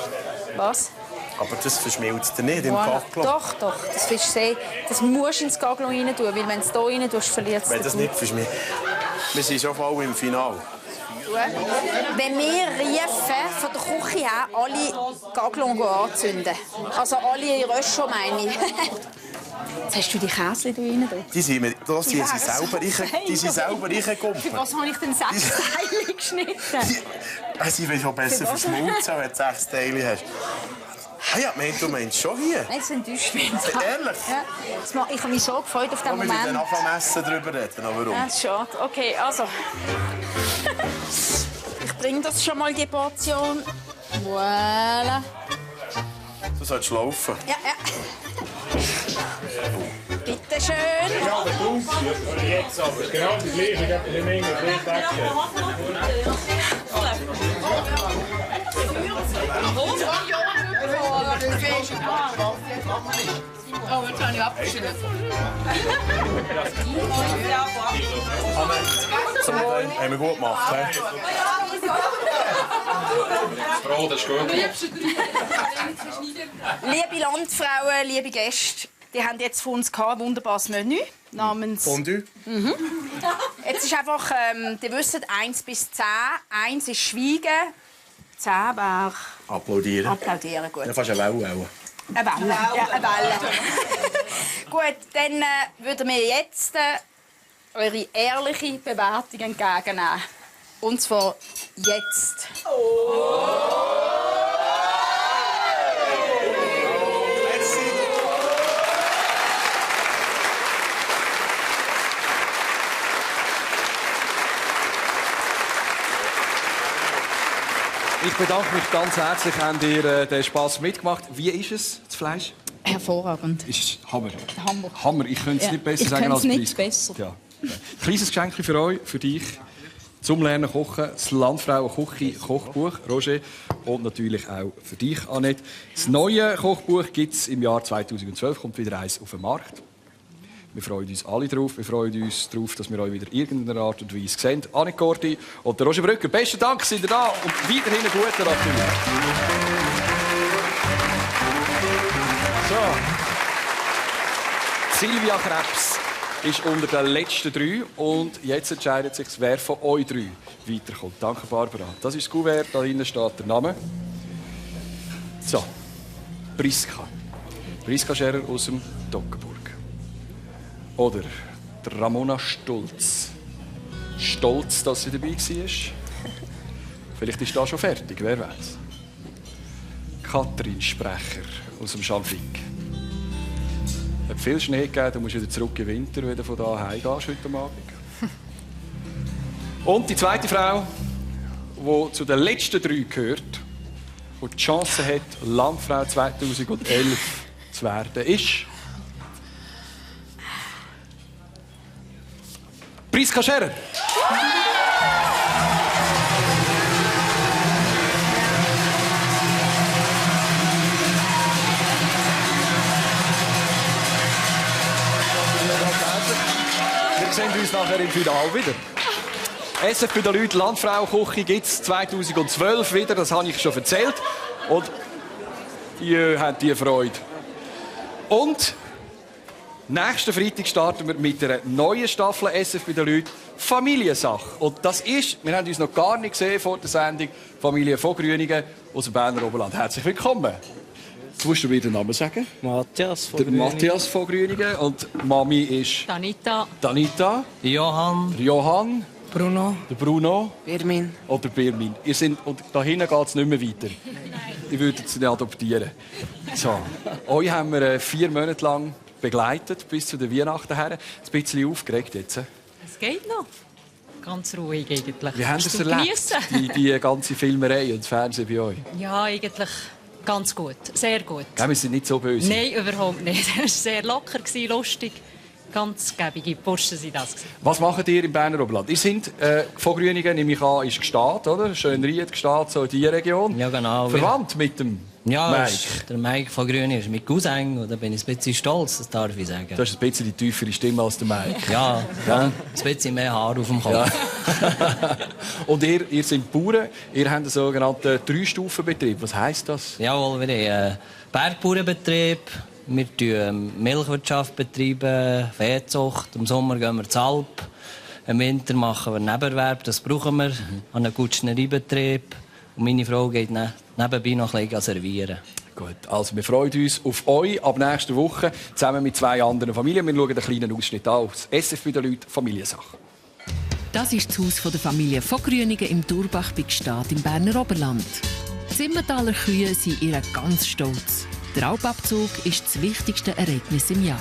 Was? Aber das verschmilzt dir nicht im Voilà. Gaglo. Doch, doch. Das willst du sehen. Das musst du ins Gaglo rein tun, weil wenn du es hier rein tust, verliert es Wenn das nicht verschmilzt. Wir sind schon voll im Finale. Wenn wir riefen, von der Küche her, alle Gaglon anzünden. Also alle Röscho, meine ich. Jetzt hast du die Käse hier rein. Die sind selber reingekommen. Für was habe ich denn 6 Teile geschnitten? Sie will schon besser verschmolzen, wenn du 6 Teile hast. Ah ja, du meinst schon hier? Nein, das enttäuscht mich. Ehrlich? Ja. Ich habe mich so gefreut auf den Wir Moment. müssen dann nach dem Essen darüber reden. Warum? Ja, das ist schade. Okay, also. Ich bringe das schon mal, die Portion. Voilà. Du solltest laufen. Ja, ja. Bitte schön. Genau der Punkt. Jetzt aber. Genau das Gleiche. Ich habe die Menge Oh, jetzt habe ich abgeschnitten. Haben wir gut gemacht, hä? Bro, das ist gut. Liebe Landfrauen, liebe Gäste, die haben jetzt von uns ein wunderbares Menü namens... Fondue? Mhm. Jetzt ist einfach, die wissen 1 bis 10. 1 ist Schweigen, 10 wäre... Applaudieren. Applaudieren, gut. Ja, fast eine Welle auch. Eine Welle. Ja, eine Welle. Gut, dann würden wir jetzt eure ehrliche Bewertung entgegennehmen. Und zwar jetzt. Ich bedanke mich ganz herzlich, habt ihr den Spass mitgemacht. Wie ist es, das Fleisch? Hervorragend. Ist Hammer. Hammer. Hammer. Ich könnte es Ja, nicht besser ich sagen als könnte es nicht Preis. besser. Ja. Kleines Geschenk für euch, für dich. Zum Lernen kochen, das Landfrauen-Kochbuch, Roger. Und natürlich auch für dich, Annette. Das neue Kochbuch gibt es im Jahr 2012, kommt wieder eins auf den Markt. Wir freuen uns alle drauf. Wir freuen uns darauf, dass wir euch wieder in irgendeiner Art und Weise sehen. Annette Corti und Roger Brücker. Besten Dank, sind ihr da und weiterhin einen guten Appetit. So. Silvia Krebs ist unter den letzten 3 und jetzt entscheidet sich, wer von euch 3 weiterkommt. Danke, Barbara. Das ist das Kuvert, da hinten steht der Name. So, Priska. Priska Scherer aus dem Toggenburg. Oder der Ramona Stolz. Stolz, dass sie dabei war. Vielleicht ist da schon fertig, wer weiß. Katrin Sprecher aus dem Schalfig. Es hat viel Schnee gegeben, du musst wieder zurück im Winter, wenn du von da heimgehst heute Abend. Und die zweite Frau, die zu den letzten 3 gehört, die die Chance hat, Landfrau 2011 zu werden, ist... Priska Scherer. Wir sehen uns nachher im Finale wieder. Essen für die Leute, Landfrau-Küche gibt es 2012 wieder, das habe ich schon erzählt. Und ihr habt die Freude. Und nächsten Freitag starten wir mit einer neuen Staffel «SF bei den Leuten» Familiensache. Und das ist, wir haben uns noch gar nicht gesehen vor der Sendung, Familie von Grüningen aus dem Berner Oberland. Herzlich willkommen. Jetzt musst du mir den Namen sagen. Matthias von Der Grüningen. Matthias von Grüningen. Und Mami ist... Danita. Danita. Johann. Der Johann. Bruno. Der Bruno. Birmin. Oder Birmin. Ihr sind, und da hinten geht es nicht mehr weiter. Ich würde sie adoptieren. So. Euch haben wir 4 Monate lang begleitet, bis zu den Weihnachten her. Ein bisschen aufgeregt jetzt. Es geht noch. Ganz ruhig eigentlich. Wie haben Sie es Kannst du erlebt, geniessen? die ganze Filmerei und das Fernsehen bei euch? Ja, eigentlich ganz gut. Sehr gut. Ja, wir sind nicht so böse. Nein, überhaupt nicht. Es war sehr locker, lustig. Ganz gäbige Burschen sind das. Was macht ihr im Berner Oberland? Ihr seid von Grüningen, nehme ich an, ist Gstaad, oder? Schönried, Gstaad, so in diese Region. Ja, genau. Verwandt mit dem Mike? Der Mike von Grüningen ist mit Cousin und da bin ich ein bisschen stolz, das darf ich sagen. Du hast ein bisschen die tiefere Stimme als der Mike. Ja, ein bisschen mehr Haar auf dem Kopf. Ja. Und ihr seid Bauern, ihr habt einen sogenannten 3-Stufen-Betrieb. Was heisst das? Jawohl, wir haben einen Bergbauernbetrieb. Wir betreiben Milchwirtschaft, Viehzucht. Im Sommer gehen wir zur Alp. Im Winter machen wir Nebenerwerb, das brauchen wir. An einen Gutschneriebetrieb. Und meine Frau geht nebenbei noch ein bisschen servieren. Gut, also wir freuen uns auf euch ab nächster Woche zusammen mit 2 anderen Familien. Wir schauen einen kleinen Ausschnitt an. SF bei den Leuten, Familiensache. Das ist das Haus der Familie von Grüningen im Durbach bei Gstaad im Berner Oberland. Die Simmentaler Kühe sind ihr ganz stolz. Der Alpabzug ist das wichtigste Ereignis im Jahr.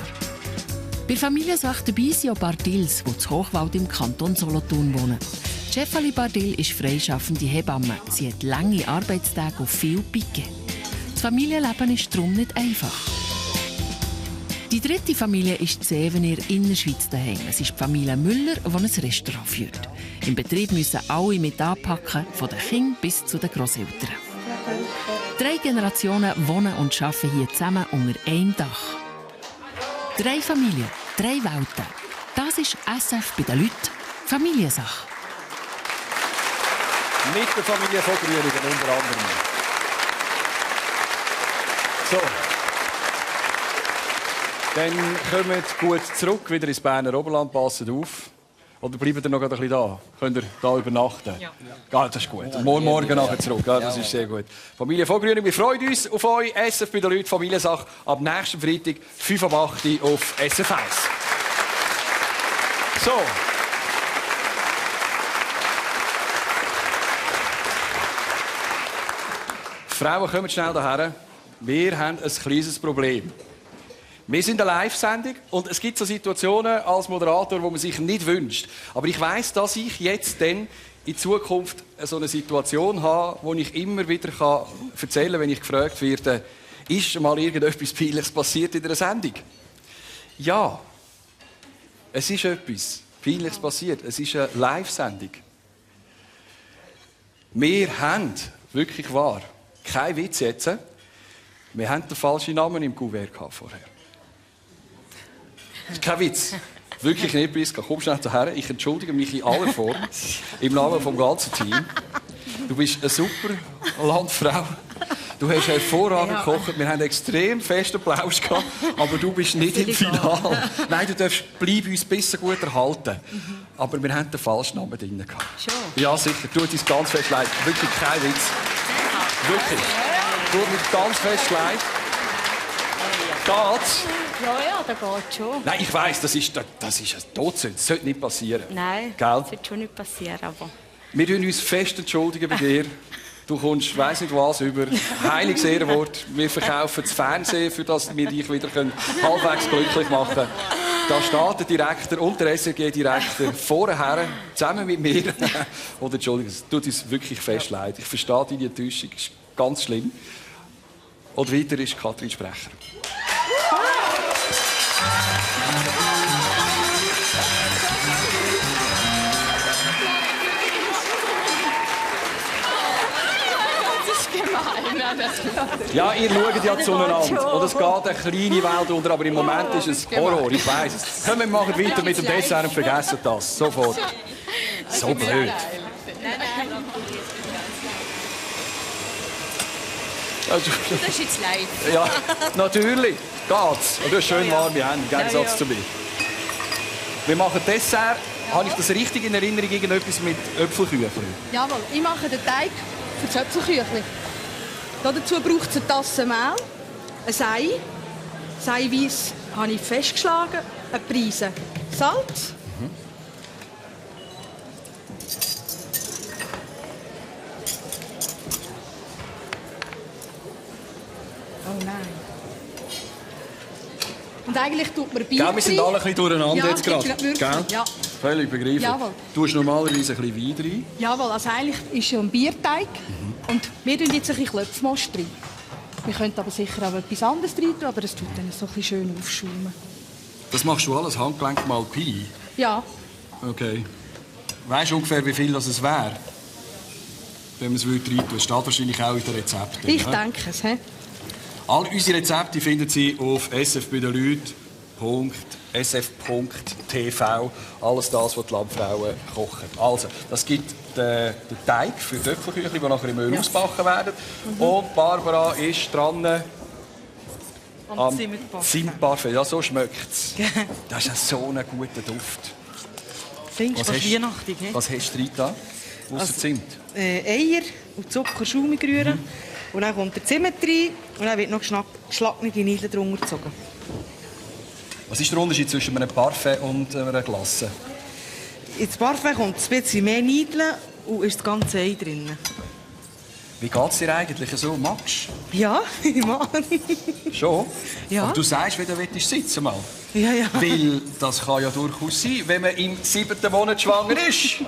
Bei Familiensache dabei sind auch Bardils, die zu Hochwald im Kanton Solothurn wohnen. Stefanie Bardil ist freischaffende Hebamme. Sie hat lange Arbeitstage und viel Picke. Das Familienleben ist darum nicht einfach. Die dritte Familie ist Zevener in der Schweiz daheim. Es ist die Familie Müller, die ein Restaurant führt. Im Betrieb müssen alle mit anpacken, von den Kindern bis zu den Grosseltern. 3 Generationen wohnen und arbeiten hier zusammen unter einem Dach. 3 Familien, 3 Welten. Das ist SF bei den Leuten, Familiensache. Mit der Familie von Grüningen unter anderem. So. Dann kommt gut zurück, wieder ins Berner Oberland, passet auf. Oder bleibt ihr noch ein bisschen da? Könnt ihr da übernachten? Ja. Ja, das ist gut. Und morgen nachher zurück. Ja, das ist sehr gut. Familie von Grüningen, wir freuen uns auf euch. SF bei den Leuten, Familiensache. Ab nächsten Freitag, 5 ab 8 Uhr auf SF1. So. Frauen, kommt schnell hierher. Wir haben ein kleines Problem. Wir sind eine Live-Sendung und es gibt so Situationen als Moderator, wo man sich nicht wünscht. Aber ich weiss, dass ich jetzt dann in Zukunft so eine Situation habe, wo ich immer wieder erzählen kann, wenn ich gefragt werde, ist mal irgendetwas Peinliches passiert in einer Sendung? Ja, es ist etwas Peinliches passiert. Es ist eine Live-Sendung. Wir haben, wirklich wahr, kein Witz jetzt, wir haben den falschen Namen im Kuvert vorher. Das ist kein Witz. Wirklich nicht, Priska. Komm schnell hierher. Ich entschuldige mich in aller Form. Im Namen des ganzen Teams. Du bist eine super Landfrau. Du hast hervorragend gekocht. Wir haben extrem festen Applaus gehabt. Aber du bist nicht im Finale. Nein, du darfst uns besser gut erhalten. Aber wir haben den falschen Namen drin gehabt. Schon? Ja, sicher. Tut uns ganz fest leid. Wirklich kein Witz. Wirklich. Tut mir ganz fest leid. Geht's? Ja, da geht schon. Nein, ich weiss, das ist ein Todsünde. Das sollte nicht passieren. Nein, Gell? das wird schon nicht passieren, aber... Wir entschuldigen uns fest entschuldigen bei dir. Du kommst, weiss nicht was, über heiliges Ehrenwort. Wir verkaufen das Fernsehen, für das wir dich wieder halbwegs glücklich machen können. Da steht der Direktor und der SRG-Direktor vorher, zusammen mit mir. Und entschuldigung, es tut uns wirklich fest leid. Ich verstehe deine Enttäuschung, das ist ganz schlimm. Und weiter ist Katrin Sprecher. Ja, ihr schaut ja zueinander. Und es geht eine kleine Welt unter, aber im Moment ist es Horror, ich weiss es. Komm, wir machen weiter mit dem Dessert und vergessen das. Sofort. So blöd. Das ist jetzt live. Ja, natürlich. Geht's. Und du hast schön warme Hände, im Gegensatz zu mir. Wir machen Dessert. Habe ich das richtig in Erinnerung? Irgendetwas mit Äpfelküchli? Jawohl, ich mache den Teig für das Äpfelküchli. Dazu braucht es eine Tasse Mehl, Ein Eiweiß habe ich festgeschlagen, eine Prise Salz. Oh nein. Und eigentlich tut man Bier. Wir sind alle ein bisschen durcheinander jetzt gerade. Gell? Ja. Völlig begriffen. Jawohl. Du hast normalerweise ein bisschen Wein rein. Jawohl, also eigentlich ist ja ein Bierteig. Und wir tun jetzt ein bisschen Klöpfmost rein. Wir könnten aber sicher auch etwas anderes rein tun, aber es tut dann so ein bisschen schön aufschaumen. Das machst du alles Handgelenk mal Pi? Ja. Okay. Weißt du ungefähr, wie viel das es wäre? Wenn man es rein tun würde? Steht wahrscheinlich auch in den Rezepten. Ich denke es. He? All unsere Rezepte finden Sie auf sfbeidenleuten.sf.tv. Alles das, was die Landfrauen kochen. Also, das gibt den Teig für Töpfelküchli, die nachher im Öl ausbacken werden. Und Barbara ist dran am Zimtparfait. Ja, so schmeckt es. Das ist ja so ein guter Duft. Findest du was weihnachtlich? Was hast du da? Ausser Zimt? Eier und Zucker, Schaum rühren. Und dann kommt der Zimt rein und dann wird noch geschlagene Niedeln drunter gezogen. Was ist der Unterschied zwischen einem Parfait und einer Glasse? Ins Parfait kommt ein bisschen mehr Niedeln und ist das ganze Ei drin. Wie geht es dir eigentlich so? Magst du? Ja, ich mag. Schon? Ja. Aber du sagst, wie du sitzen mal. Ja, ja. Weil das kann ja durchaus sein, wenn man im 7. Monat schwanger ist.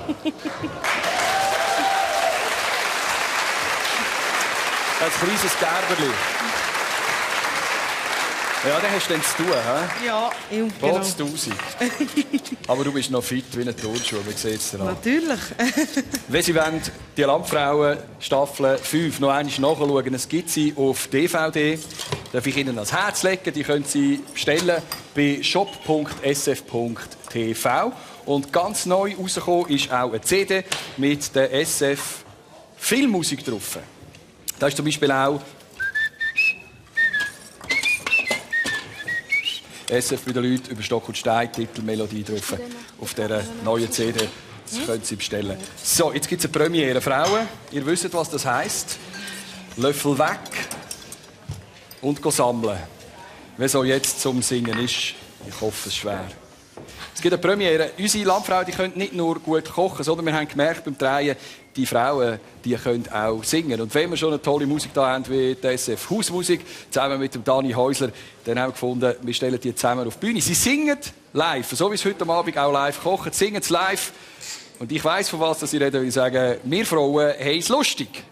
Ein kleines Gerberli. Ja, dann hast du dann zu tun, he? Ja, genau. Potztausend. Aber du bist noch fit wie ein Turnschuh, wie sieht es dir an? Natürlich. Wenn Sie wollen, die Landfrauen Staffel 5 noch einmal nachschauen, es gibt sie auf DVD. Darf ich Ihnen ans Herz legen, die können Sie bestellen bei shop.sf.tv. Und ganz neu rausgekommen ist auch eine CD mit der SF Filmmusik drauf. Da ist zum Beispiel auch SF bei den Leuten über Stock und Stein, Titelmelodie drauf auf dieser neuen CD. Das können Sie bestellen. So, jetzt gibt es eine Premiere. Frauen, ihr wisst, was das heisst. Löffel weg und sammeln. Wer so jetzt zum Singen ist, ich hoffe, es ist schwer. Es gibt eine Premiere. Unsere Landfrauen die können nicht nur gut kochen, sondern wir haben gemerkt beim Drehen, die Frauen die können auch singen. Und wenn wir schon eine tolle Musik da haben, wie die SF Hausmusik, zusammen mit dem Dani Häusler, dann haben wir gefunden, wir stellen die zusammen auf die Bühne. Sie singen live, so wie sie heute Abend auch live kochen, singen es live. Und ich weiss, von was sie reden, weil ich sage, wir Frauen haben es lustig.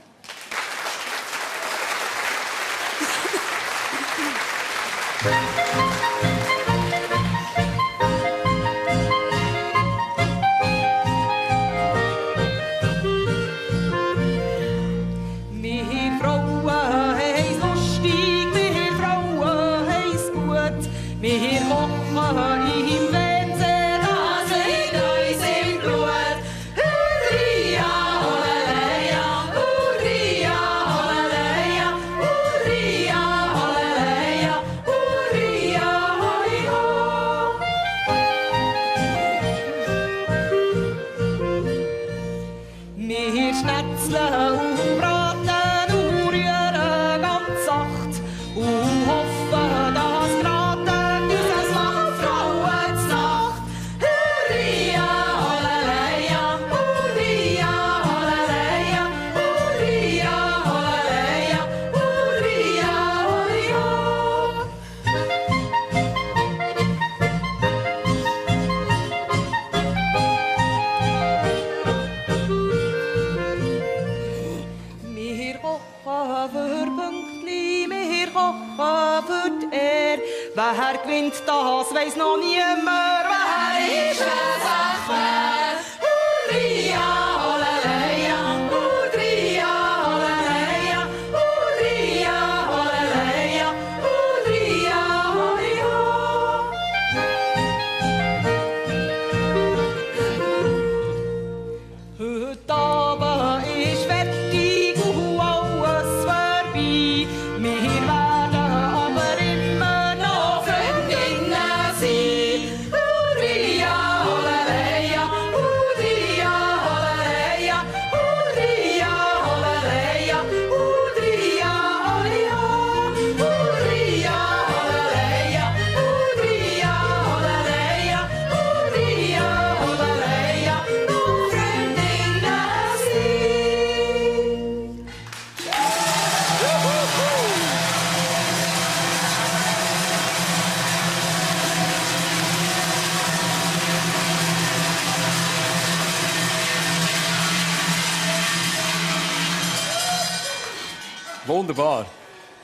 Wer gewinnt das, weiss noch niemand. Wer ist es echt wer? Hurria, Halleluja, Hurria, Halleluja, Hurria, Halleluja, Hurria, Halleluja. Heute Abend ist fertig und alles vorbei. Wir werden aber immer noch Freundinnen sein. Hurria, Halleluja, Wunderbar.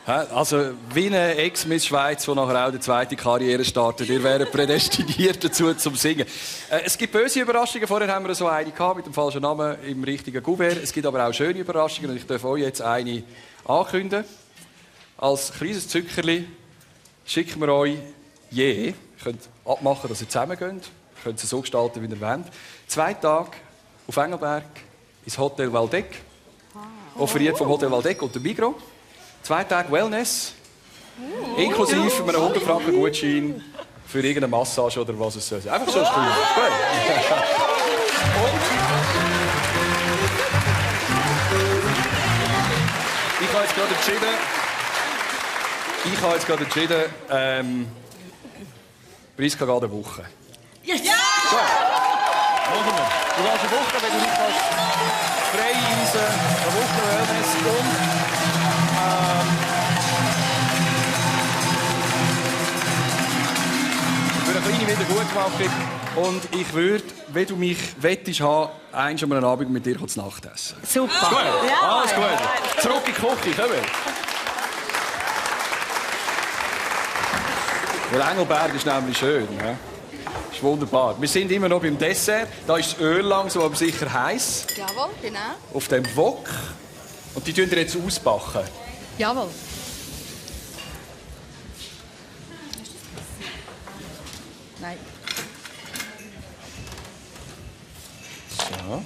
Also, wie eine Ex-Miss Schweiz, die nachher auch die zweite Karriere startet. Ihr wäret prädestiniert dazu, zum Singen. Es gibt böse Überraschungen. Vorher haben wir so eine gehabt, mit dem falschen Namen im richtigen Kuvert. Es gibt aber auch schöne Überraschungen. Und ich darf euch jetzt eine ankündigen. Als kleines Zückerli schicken wir euch Ihr könnt abmachen, dass ihr zusammengeht. Ihr könnt es so gestalten, wie ihr wollt. 2 Tage auf Engelberg ins Hotel Waldeck. Offeriert vom Hotel Waldeck und dem Migros. 2 Tage Wellness. Inklusive einem 100 Franken Gutschein für irgendeine Massage oder was es soll sein. Einfach so ein Spiel. Ich habe jetzt gerade entschieden, Priska geht eine Woche. Ja! So. Machen wir. Du gehst eine Woche, wenn du nicht kannst frei reisen, eine Woche Wellness und für eine kleine Wiedergutmachung. Und ich würde, wenn du mich wettest haben, einmal einen Abend mit dir zu Nacht essen. Super. Ist gut? Ja. Alles gut. Zurück in die Küche, komm. Weil Engelberg ist nämlich schön. Ja? Ist wunderbar. Wir sind immer noch beim Dessert. Da ist das Öl langsam, aber sicher heiß. Jawohl, genau. Auf dem Wok. Und die tun wir jetzt ausbacken. Jawohl. Nein. So.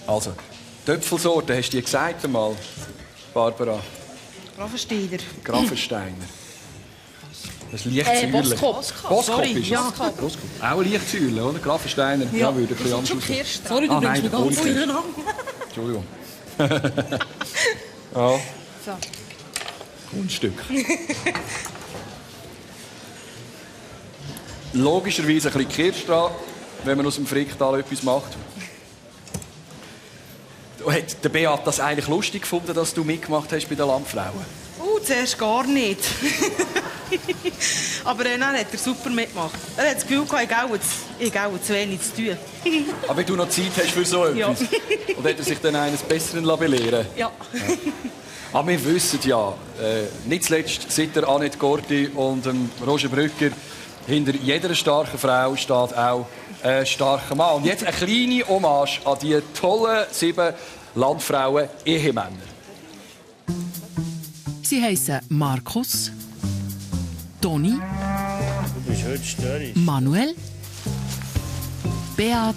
Also, Töpfelsorte, hast du die gesagt einmal, Barbara? Grafensteiner. Grafensteiner. Das Lichtsäule. Boskop. Boskop ist es. Ja. Boskop. Auch ein Lichtsäule, oder? Grafensteiner. Ja, würde ein bisschen anders aussehen. Sorry, du bringst mich ganz durcheinander. Entschuldigung. Ja. So. Kunststück. Logischerweise ein bisschen Kirsch dran, wenn man aus dem Fricktal etwas macht. Hat der Beat das eigentlich lustig gefunden, dass du mitgemacht hast bei den Landfrauen? Zuerst gar nicht. Aber dann hat er super mitgemacht. Er hat das Gefühl gehabt, ich habe zu wenig zu tun. Aber wenn du noch Zeit hast für so etwas. Ja. Und hat er sich dann eines Besseren belehren Ja. Aber wir wissen ja, nicht zuletzt seit der Annette Gordi und Roger Brücker, hinter jeder starken Frau steht auch ein starker Mann. Und jetzt eine kleine Hommage an die tollen 7 Landfrauen-Ehemänner. Sie heissen Markus, Toni, Du bist heute störrisch. Manuel, Beat,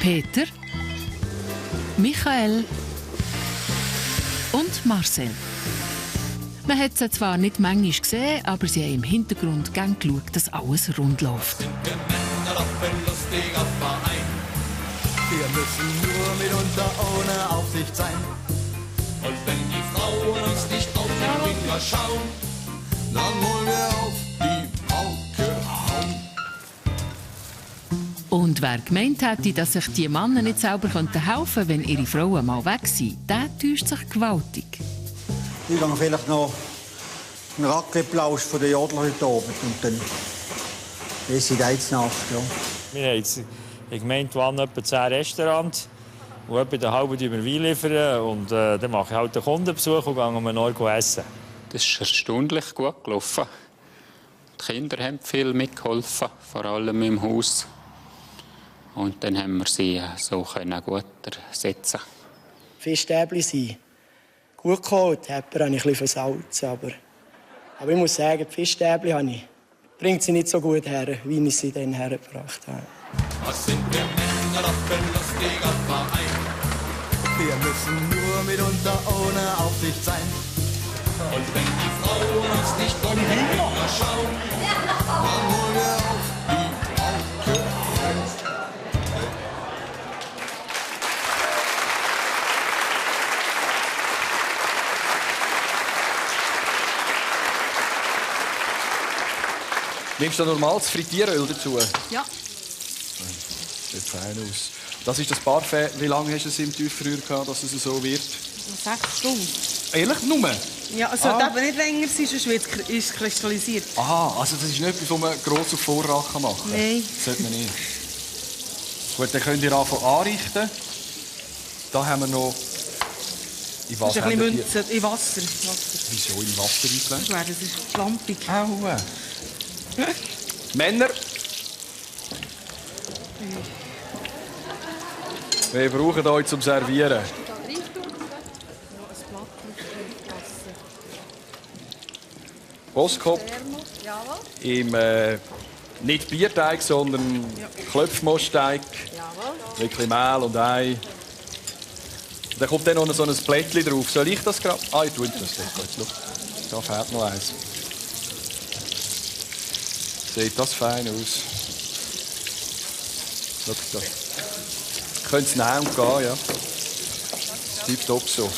Peter, Michael und Marcel. Man hat sie zwar nicht manchmal gesehen, aber sie haben im Hintergrund gern geschaut, dass alles rund läuft. Wir müssen nur mitunter ohne Aufsicht sein. Und wenn die Frauen uns nicht auf den Finger schauen, dann holen wir auf die Pauke hauen. Und wer gemeint hätte, dass sich die Männer nicht selber helfen könnten, wenn ihre Frauen mal weg sind, der täuscht sich gewaltig. Ich gehe vielleicht noch einen Raclette-Plausch von der Jodler heute Abend und dann esse ich jetzt Nacht. Ja. Wir haben jetzt gemeint, wir haben etwa 10 Restaurants. Und etwa eine halbe wir Wein liefern. Und dann mache ich halt einen Kundenbesuch und gehe um einen Ort essen. Das ist erstaunlich gut gelaufen. Die Kinder haben viel mitgeholfen, vor allem im Haus. Und dann haben wir sie so gut ersetzen. Fischstäbli sind gut gekocht, die Pepper habe ich ein bisschen versalzen. Aber ich muss sagen, die Fischstäbli bringt sie nicht so gut her, wie ich sie dann hergebracht habe. Was sind wir Männer doch für ein lustiger Verein? Wir müssen nur mitunter ohne Aufsicht sein. Und wenn die Frauen uns nicht um den Finger schauen, dann holen wir auf die Pauke hauen. Nimmst du normales Frittieröl dazu? Ja. Sieht fein aus. Das ist das Parfait. Wie lange hast du es im Tieffrüher gehabt, dass es so wird? 6 Stunden. Ehrlich? Nur? Ja, es sollte aber nicht länger sein, sonst ist es kristallisiert. Aha, also das ist nicht etwas, was man gross auf Vorrat machen kann? Nein. Das sollte man nicht. Gut, dann könnt ihr anfangen anrichten. Da haben wir noch... In was das ist ein bisschen Münze in Wasser. Wieso in Wasser eingelegt? Das ist schlampig. Aua. Männer. Wir brauchen euch zum Servieren. Boskop im nicht Bierteig, sondern Klöpfmostteig. Ein bisschen Mehl und Ei. Da kommt dann noch so ein Blättchen drauf. Soll ich das gerade? Ah, ich tue das. Da fehlt noch eins. Sieht das fein aus. Schau da. Könnt es nehmen und gehen, ja. Tipptopp so.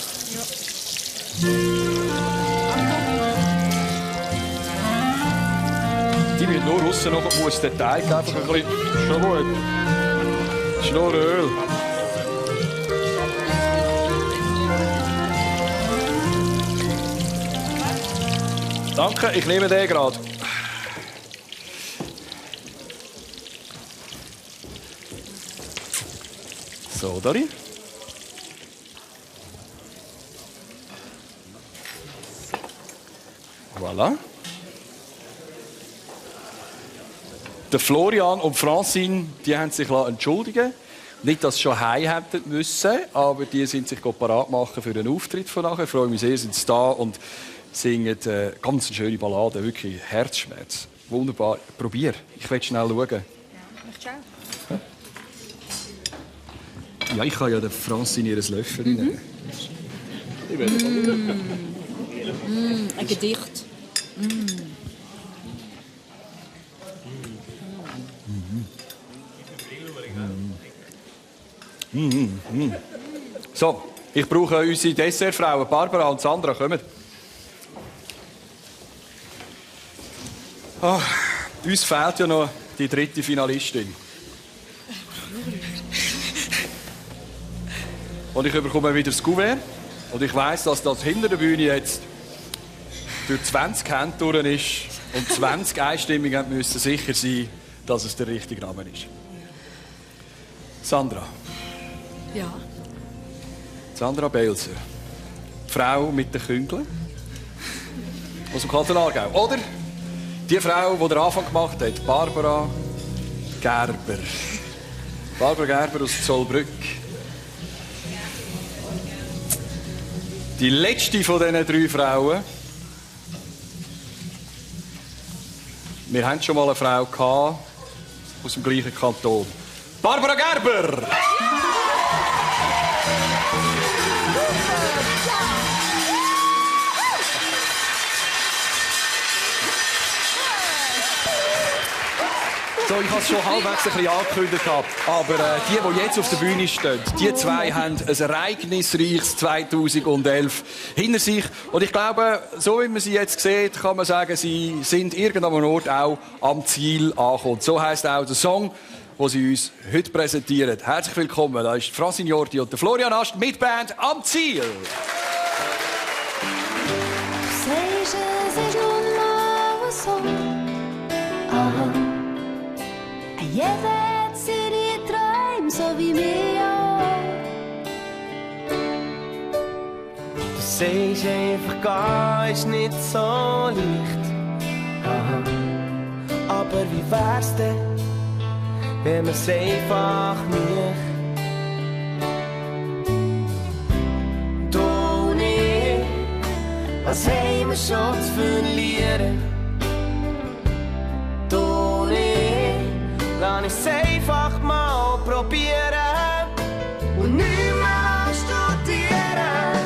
Die müssen nur aussen noch muss der Teig einfach ein bisschen... Schon gut. Das ist nur Öl. Danke, ich nehme den gerade. So, Dari. Voilà. Der Florian und Francine, die haben sich entschuldigen. Nicht, dass sie schon heim hätten müssen, aber die sind sich parat machen für den Auftritt von nachher. Ich freue mich sehr, sind sie da und singen ganz eine schöne Ballade, wirklich Herzschmerz. Wunderbar. Probier. Ich will schnell schauen. Ja, ich kann ja der Francine ihr Löffel nehmen. Ein Gedicht. So, ich brauche unsere Dessertfrauen. Barbara und Sandra, kommen. Oh, uns fehlt ja noch die dritte Finalistin. Und ich bekomme wieder das Kuvert. Und ich weiss, dass das hinter der Bühne jetzt durch 20 Hände durch ist und 20 einstimmig müssen sicher sein, dass es der richtige Name ist. Sandra. Ja. Sandra Belser. Die Frau mit den Küngeln. Aus dem Kanton Aargau. Oder die Frau, die den Anfang gemacht hat. Barbara Gerber. Barbara Gerber aus Zollbrück. Die letzte von diesen 3 Frauen. Wir hatten schon mal eine Frau gehabt, aus dem gleichen Kanton. Barbara Gerber! So, ich habe es schon halbwegs ein bisschen angekündigt, aber die jetzt auf der Bühne stehen, die 2 haben ein ereignisreiches 2011 hinter sich. Und ich glaube, so wie man sie jetzt sieht, kann man sagen, sie sind irgendeinem Ort auch am Ziel angekommen. So heisst auch der Song, den sie uns heute präsentieren. Herzlich willkommen, da ist Francine Jordi und der Florian Ast mit Band «Am Ziel». Seja, seja uma só. Jeder hat seine Träume, so wie wir. Du sagst einfach, gehen ist nicht so leicht. Aber wie wär's denn, wenn wir's einfach nicht? Du und ich, was haben wir schon zu verlieren? Du und ich, lass ich's einfach mal probieren und nicht mehr studieren.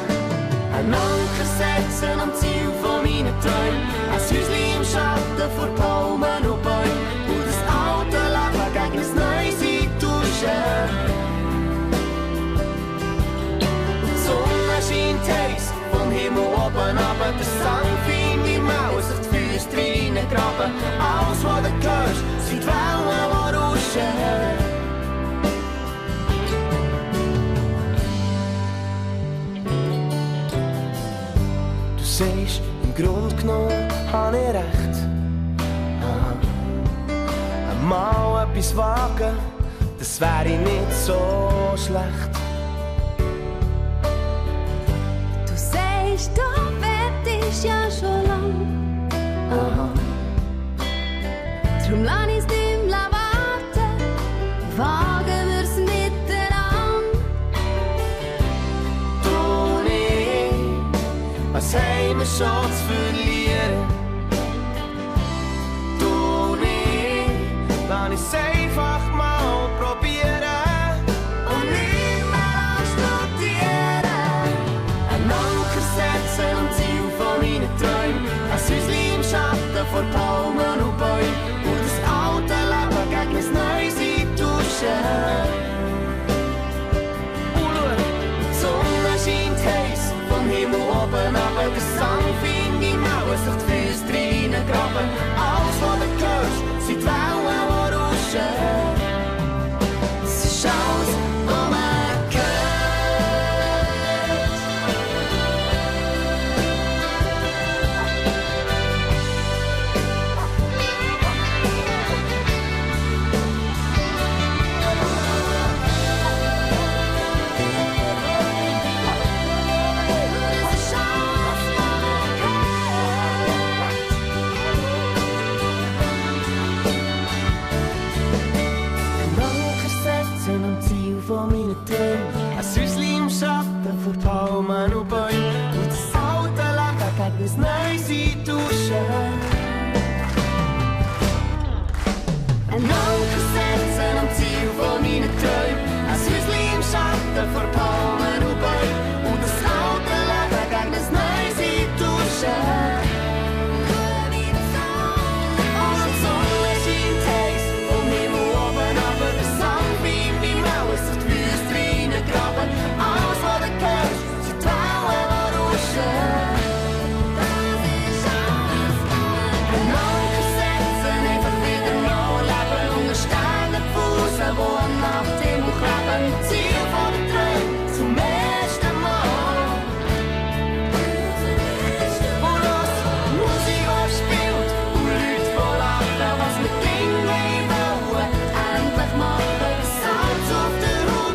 Ein Anker setzen am Ziel von meinen Träumen, ein Häuschen im Schatten vor Palmen und Bäumen und das alte Leben gegen ein neues eintauschen. Die Sonne scheint heiß, vom Himmel oben runter, der Sang find ich mau, sich die Füße reingraben. Alles, was du hörst, sind die Wellen, die rauschen. Du sagst, im Grunde genommen habe ich recht. Einmal etwas wagen, das wäre nicht so schlecht. da ist ja schon lang. Aha. Drum lass ich's nicht mehr warten, wagen wir's miteinander. Du und ich, was haben wir schon zu verlieren? Du und ich, lass ich's einfach mal probieren. Und nicht mehr studieren. Ein Anker setzen und Ziel von meinen Träumen. Ein Häuschen im Schatten vor Palmen und Bäumen. Und das alte Leben gegen ein neues eintauschen. Und schau, die Sonne scheint heiß vom Himmel oben, aber der Sand finde ich mau, sich die Füße reingraben. Alles, was du hörst, sind die Wellen, die rauschen. Es ist alles, was man hört. Von meinen Träumen. Ein Häuschen im Schatten vor Palmen und Bäumen. Und das alte Leben gegen ein neues eintauschen. Ein Anker setzen am Ziel von meinen Träumen. Ein Häuschen im Schatten vor Palmen und Bäumen. Und das alte Leben gegen ein neues eintauschen. Alles, was du hörst, sind die Wellen, die rauschen. Ein Anker setzen, einfach wieder neu leben. Unter Sternen Fußen, die am Nachthimmel kleben. Ziel von der Träume zum ersten Mal. Und los, Musik, die spielt und Leute, die lachen, was wir Dinge wollen. Endlich machen, Salz auf der Haut.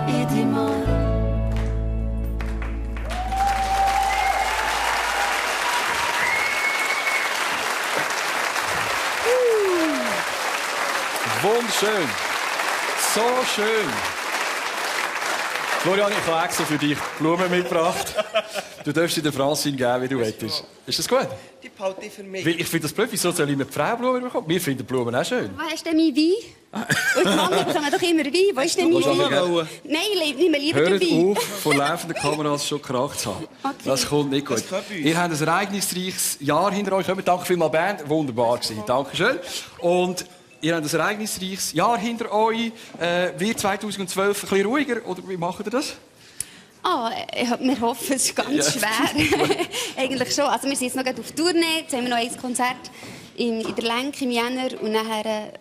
In die Mann. Wunderschön. So schön. Florian, ich habe extra für dich Blumen mitgebracht. Du darfst dir der Francine geben, wie du willst. Ist das gut? Die behalte ich für mich. Weil ich finde das blöd, wieso soll ich mir die Frau Blumen bekommen? Wir finden Blumen auch schön. Wo hast du denn mein Wein? Und die Männer bekommen doch immer Wein. Wo ist denn mein Wein? Nein, ich nehme lieber den Hört Wein. auf, vor laufenden Kameras schon gekracht zu haben. Okay. Das kommt nicht gut. Ihr habt ein ereignisreiches Jahr hinter euch. Danke vielmals, Band. Wunderbar gewesen. Dankeschön. Und ihr habt ein ereignisreiches Jahr hinter euch. Wird 2012 ein bisschen ruhiger? Oder wie macht ihr das? Wir hoffen, es ist ganz schwer. Eigentlich schon. Also wir sind jetzt noch auf Tournee. Jetzt haben wir noch ein Konzert in der Lenk im Jänner. Und nachher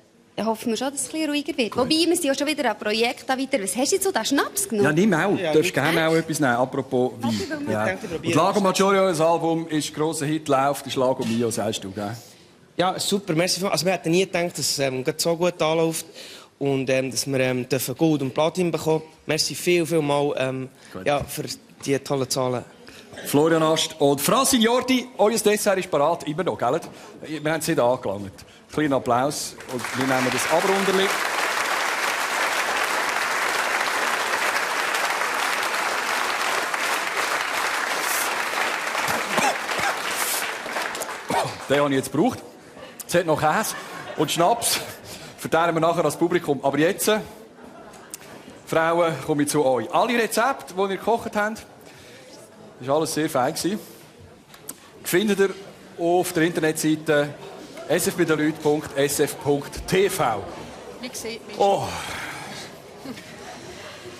hoffen wir schon, dass es ein bisschen ruhiger wird. Wobei, wir sind ja schon wieder an Projekt weiter. Was hast du jetzt so, den Schnaps genommen? Ja, nimm auch. Du darfst gerne auch etwas nehmen. Apropos Wein. Ja. Und Lago Maggiore, das Album, ist ein grosser Hit, läuft. Das ist Lago Mio, sagst du, gell? Ja, super. Merci. Also wir hätten nie gedacht, dass es so gut anläuft. Und dass wir dürfen Gold und Platin bekommen. Merci viel mal für die tollen Zahlen. Florian Ast und Francine Jordi, euer Dessert ist parat, immer noch, gell? Wir haben es nicht angelangt. Kleiner Applaus und wir nehmen das Abrunderli. Den habe ich jetzt gebraucht. Es hat noch Käse und Schnaps. Verteilen wir nachher als Publikum. Aber jetzt, Frauen, komme ich zu euch. Alle Rezepte, die ihr gekocht habt, das war alles sehr fein. Findet ihr auf der Internetseite sfbdeleut.sf.tv. Wie sieht mich? Oh.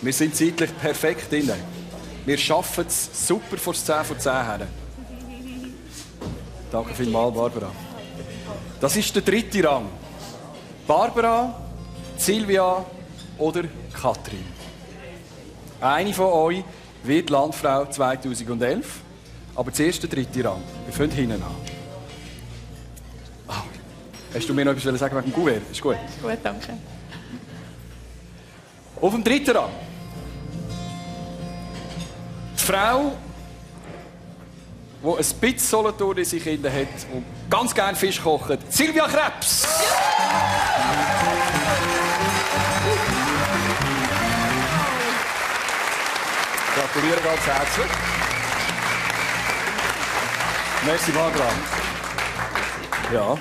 Wir sind zeitlich perfekt drin. Wir schaffen es super vor 10 vor 10 her. Danke vielmals, Barbara. Das ist der dritte Rang. Barbara, Silvia oder Katrin. Eine von euch wird Landfrau 2011, aber zuerst der dritte Rang. Wir fangen hinten an. Hast du mir noch etwas sagen wegen dem Gouverneur? Ist gut? Gut, danke. Auf dem 3. Rang. Die Frau, die ein bisschen Solothurn in sich hat und ganz gerne Fisch kocht, Silvia Krebs. Gratuliere ganz herzlich. Merci, Barbara. Ja.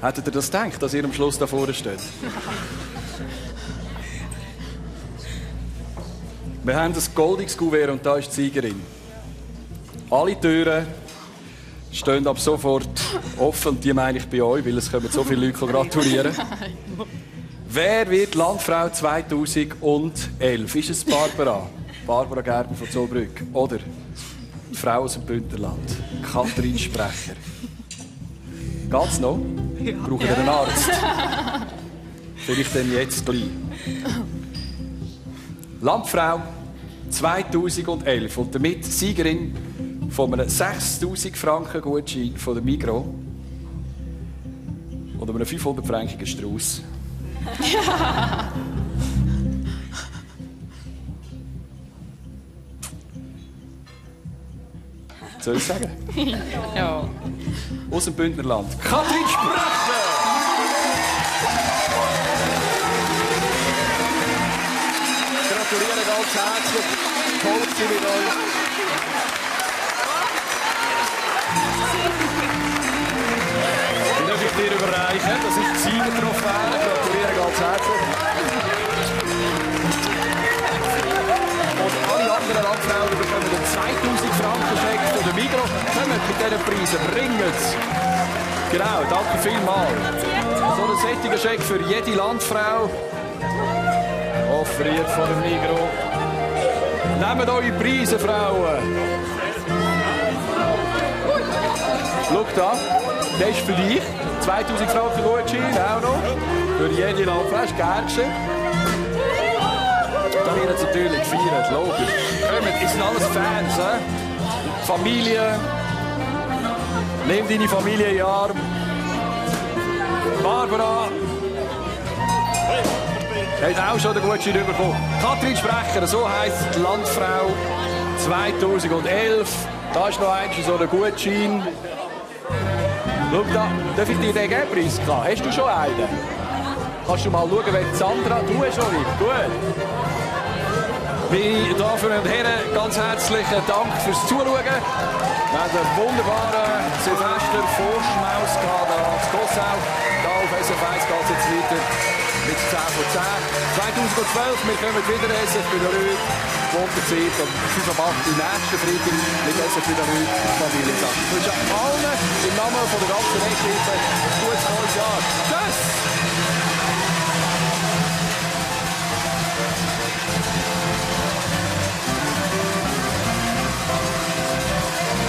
Hättet ihr das gedacht, dass ihr am Schluss da vorne steht? Wir haben ein goldiges Kuvert und da ist die Siegerin. Alle Türen stehen ab sofort offen und die meine ich bei euch, weil es kommen so viele Leute gratulieren. Wer wird Landfrau 2011? Ist es Barbara? Barbara Gerber von Zollbrück. Oder die Frau aus dem Bündnerland? Kathrin Sprecher. Geht's noch? Braucht ihr einen Arzt? Vielleicht dann jetzt gleich. Landfrau 2011 und damit Siegerin von einem 6'000 Franken Gutschein von der Migros und einem 500-frankigen Strauss. Soll ich sagen? Ja. Aus dem Bündnerland. Kathrin Sprecher! Gratuliere ganz herzlich. Toll sie mit euch. Die darf ich dir überreichen. Das ist die Siegertrophäe. Gratuliere ganz herzlich. Und alle anderen Landfrauen bekommen den 2000 Franken Scheck von der Migros. Kommt mit diesen Preisen, bringt es. Genau, danke vielmals. So ein sättiger Scheck für jede Landfrau. Offeriert von dem Migros. Nehmt eure Preise, Frauen. Schau da, der ist für dich. 2000 Franken Gutschein, auch noch. Für jede Landfrau, das ist Gergschen. Da wird es natürlich gefeiert, logisch. Kommt, es sind alles Fans, he? Familie. Nimm deine Familie in den Arm. Barbara. Hat auch schon den Gutschein bekommen. Kathrin Sprecher, so heisst die Landfrau 2011. Da ist noch eins so ein Gutschein. Schau da, darf ich dir den geben, Priska? Hast du schon einen? Kannst du mal schauen, wer Sandra, du hast noch nicht. Gut. Meine Damen und Herren, ganz herzlichen Dank fürs Zuschauen. Wir haben einen wunderbaren Silvester-Vorschmaus gehabt, da in Gossau. Da auf SF 1 geht es jetzt weiter mit 10 von 10. 2012, wir kommen wieder SF bei der Rüd, Wunderzeit und 5 am 8. nächsten Freitag mit SF bei der Rüd, Familiensache. Ich wünsche allen im Namen von der ganzen Rechtshilfe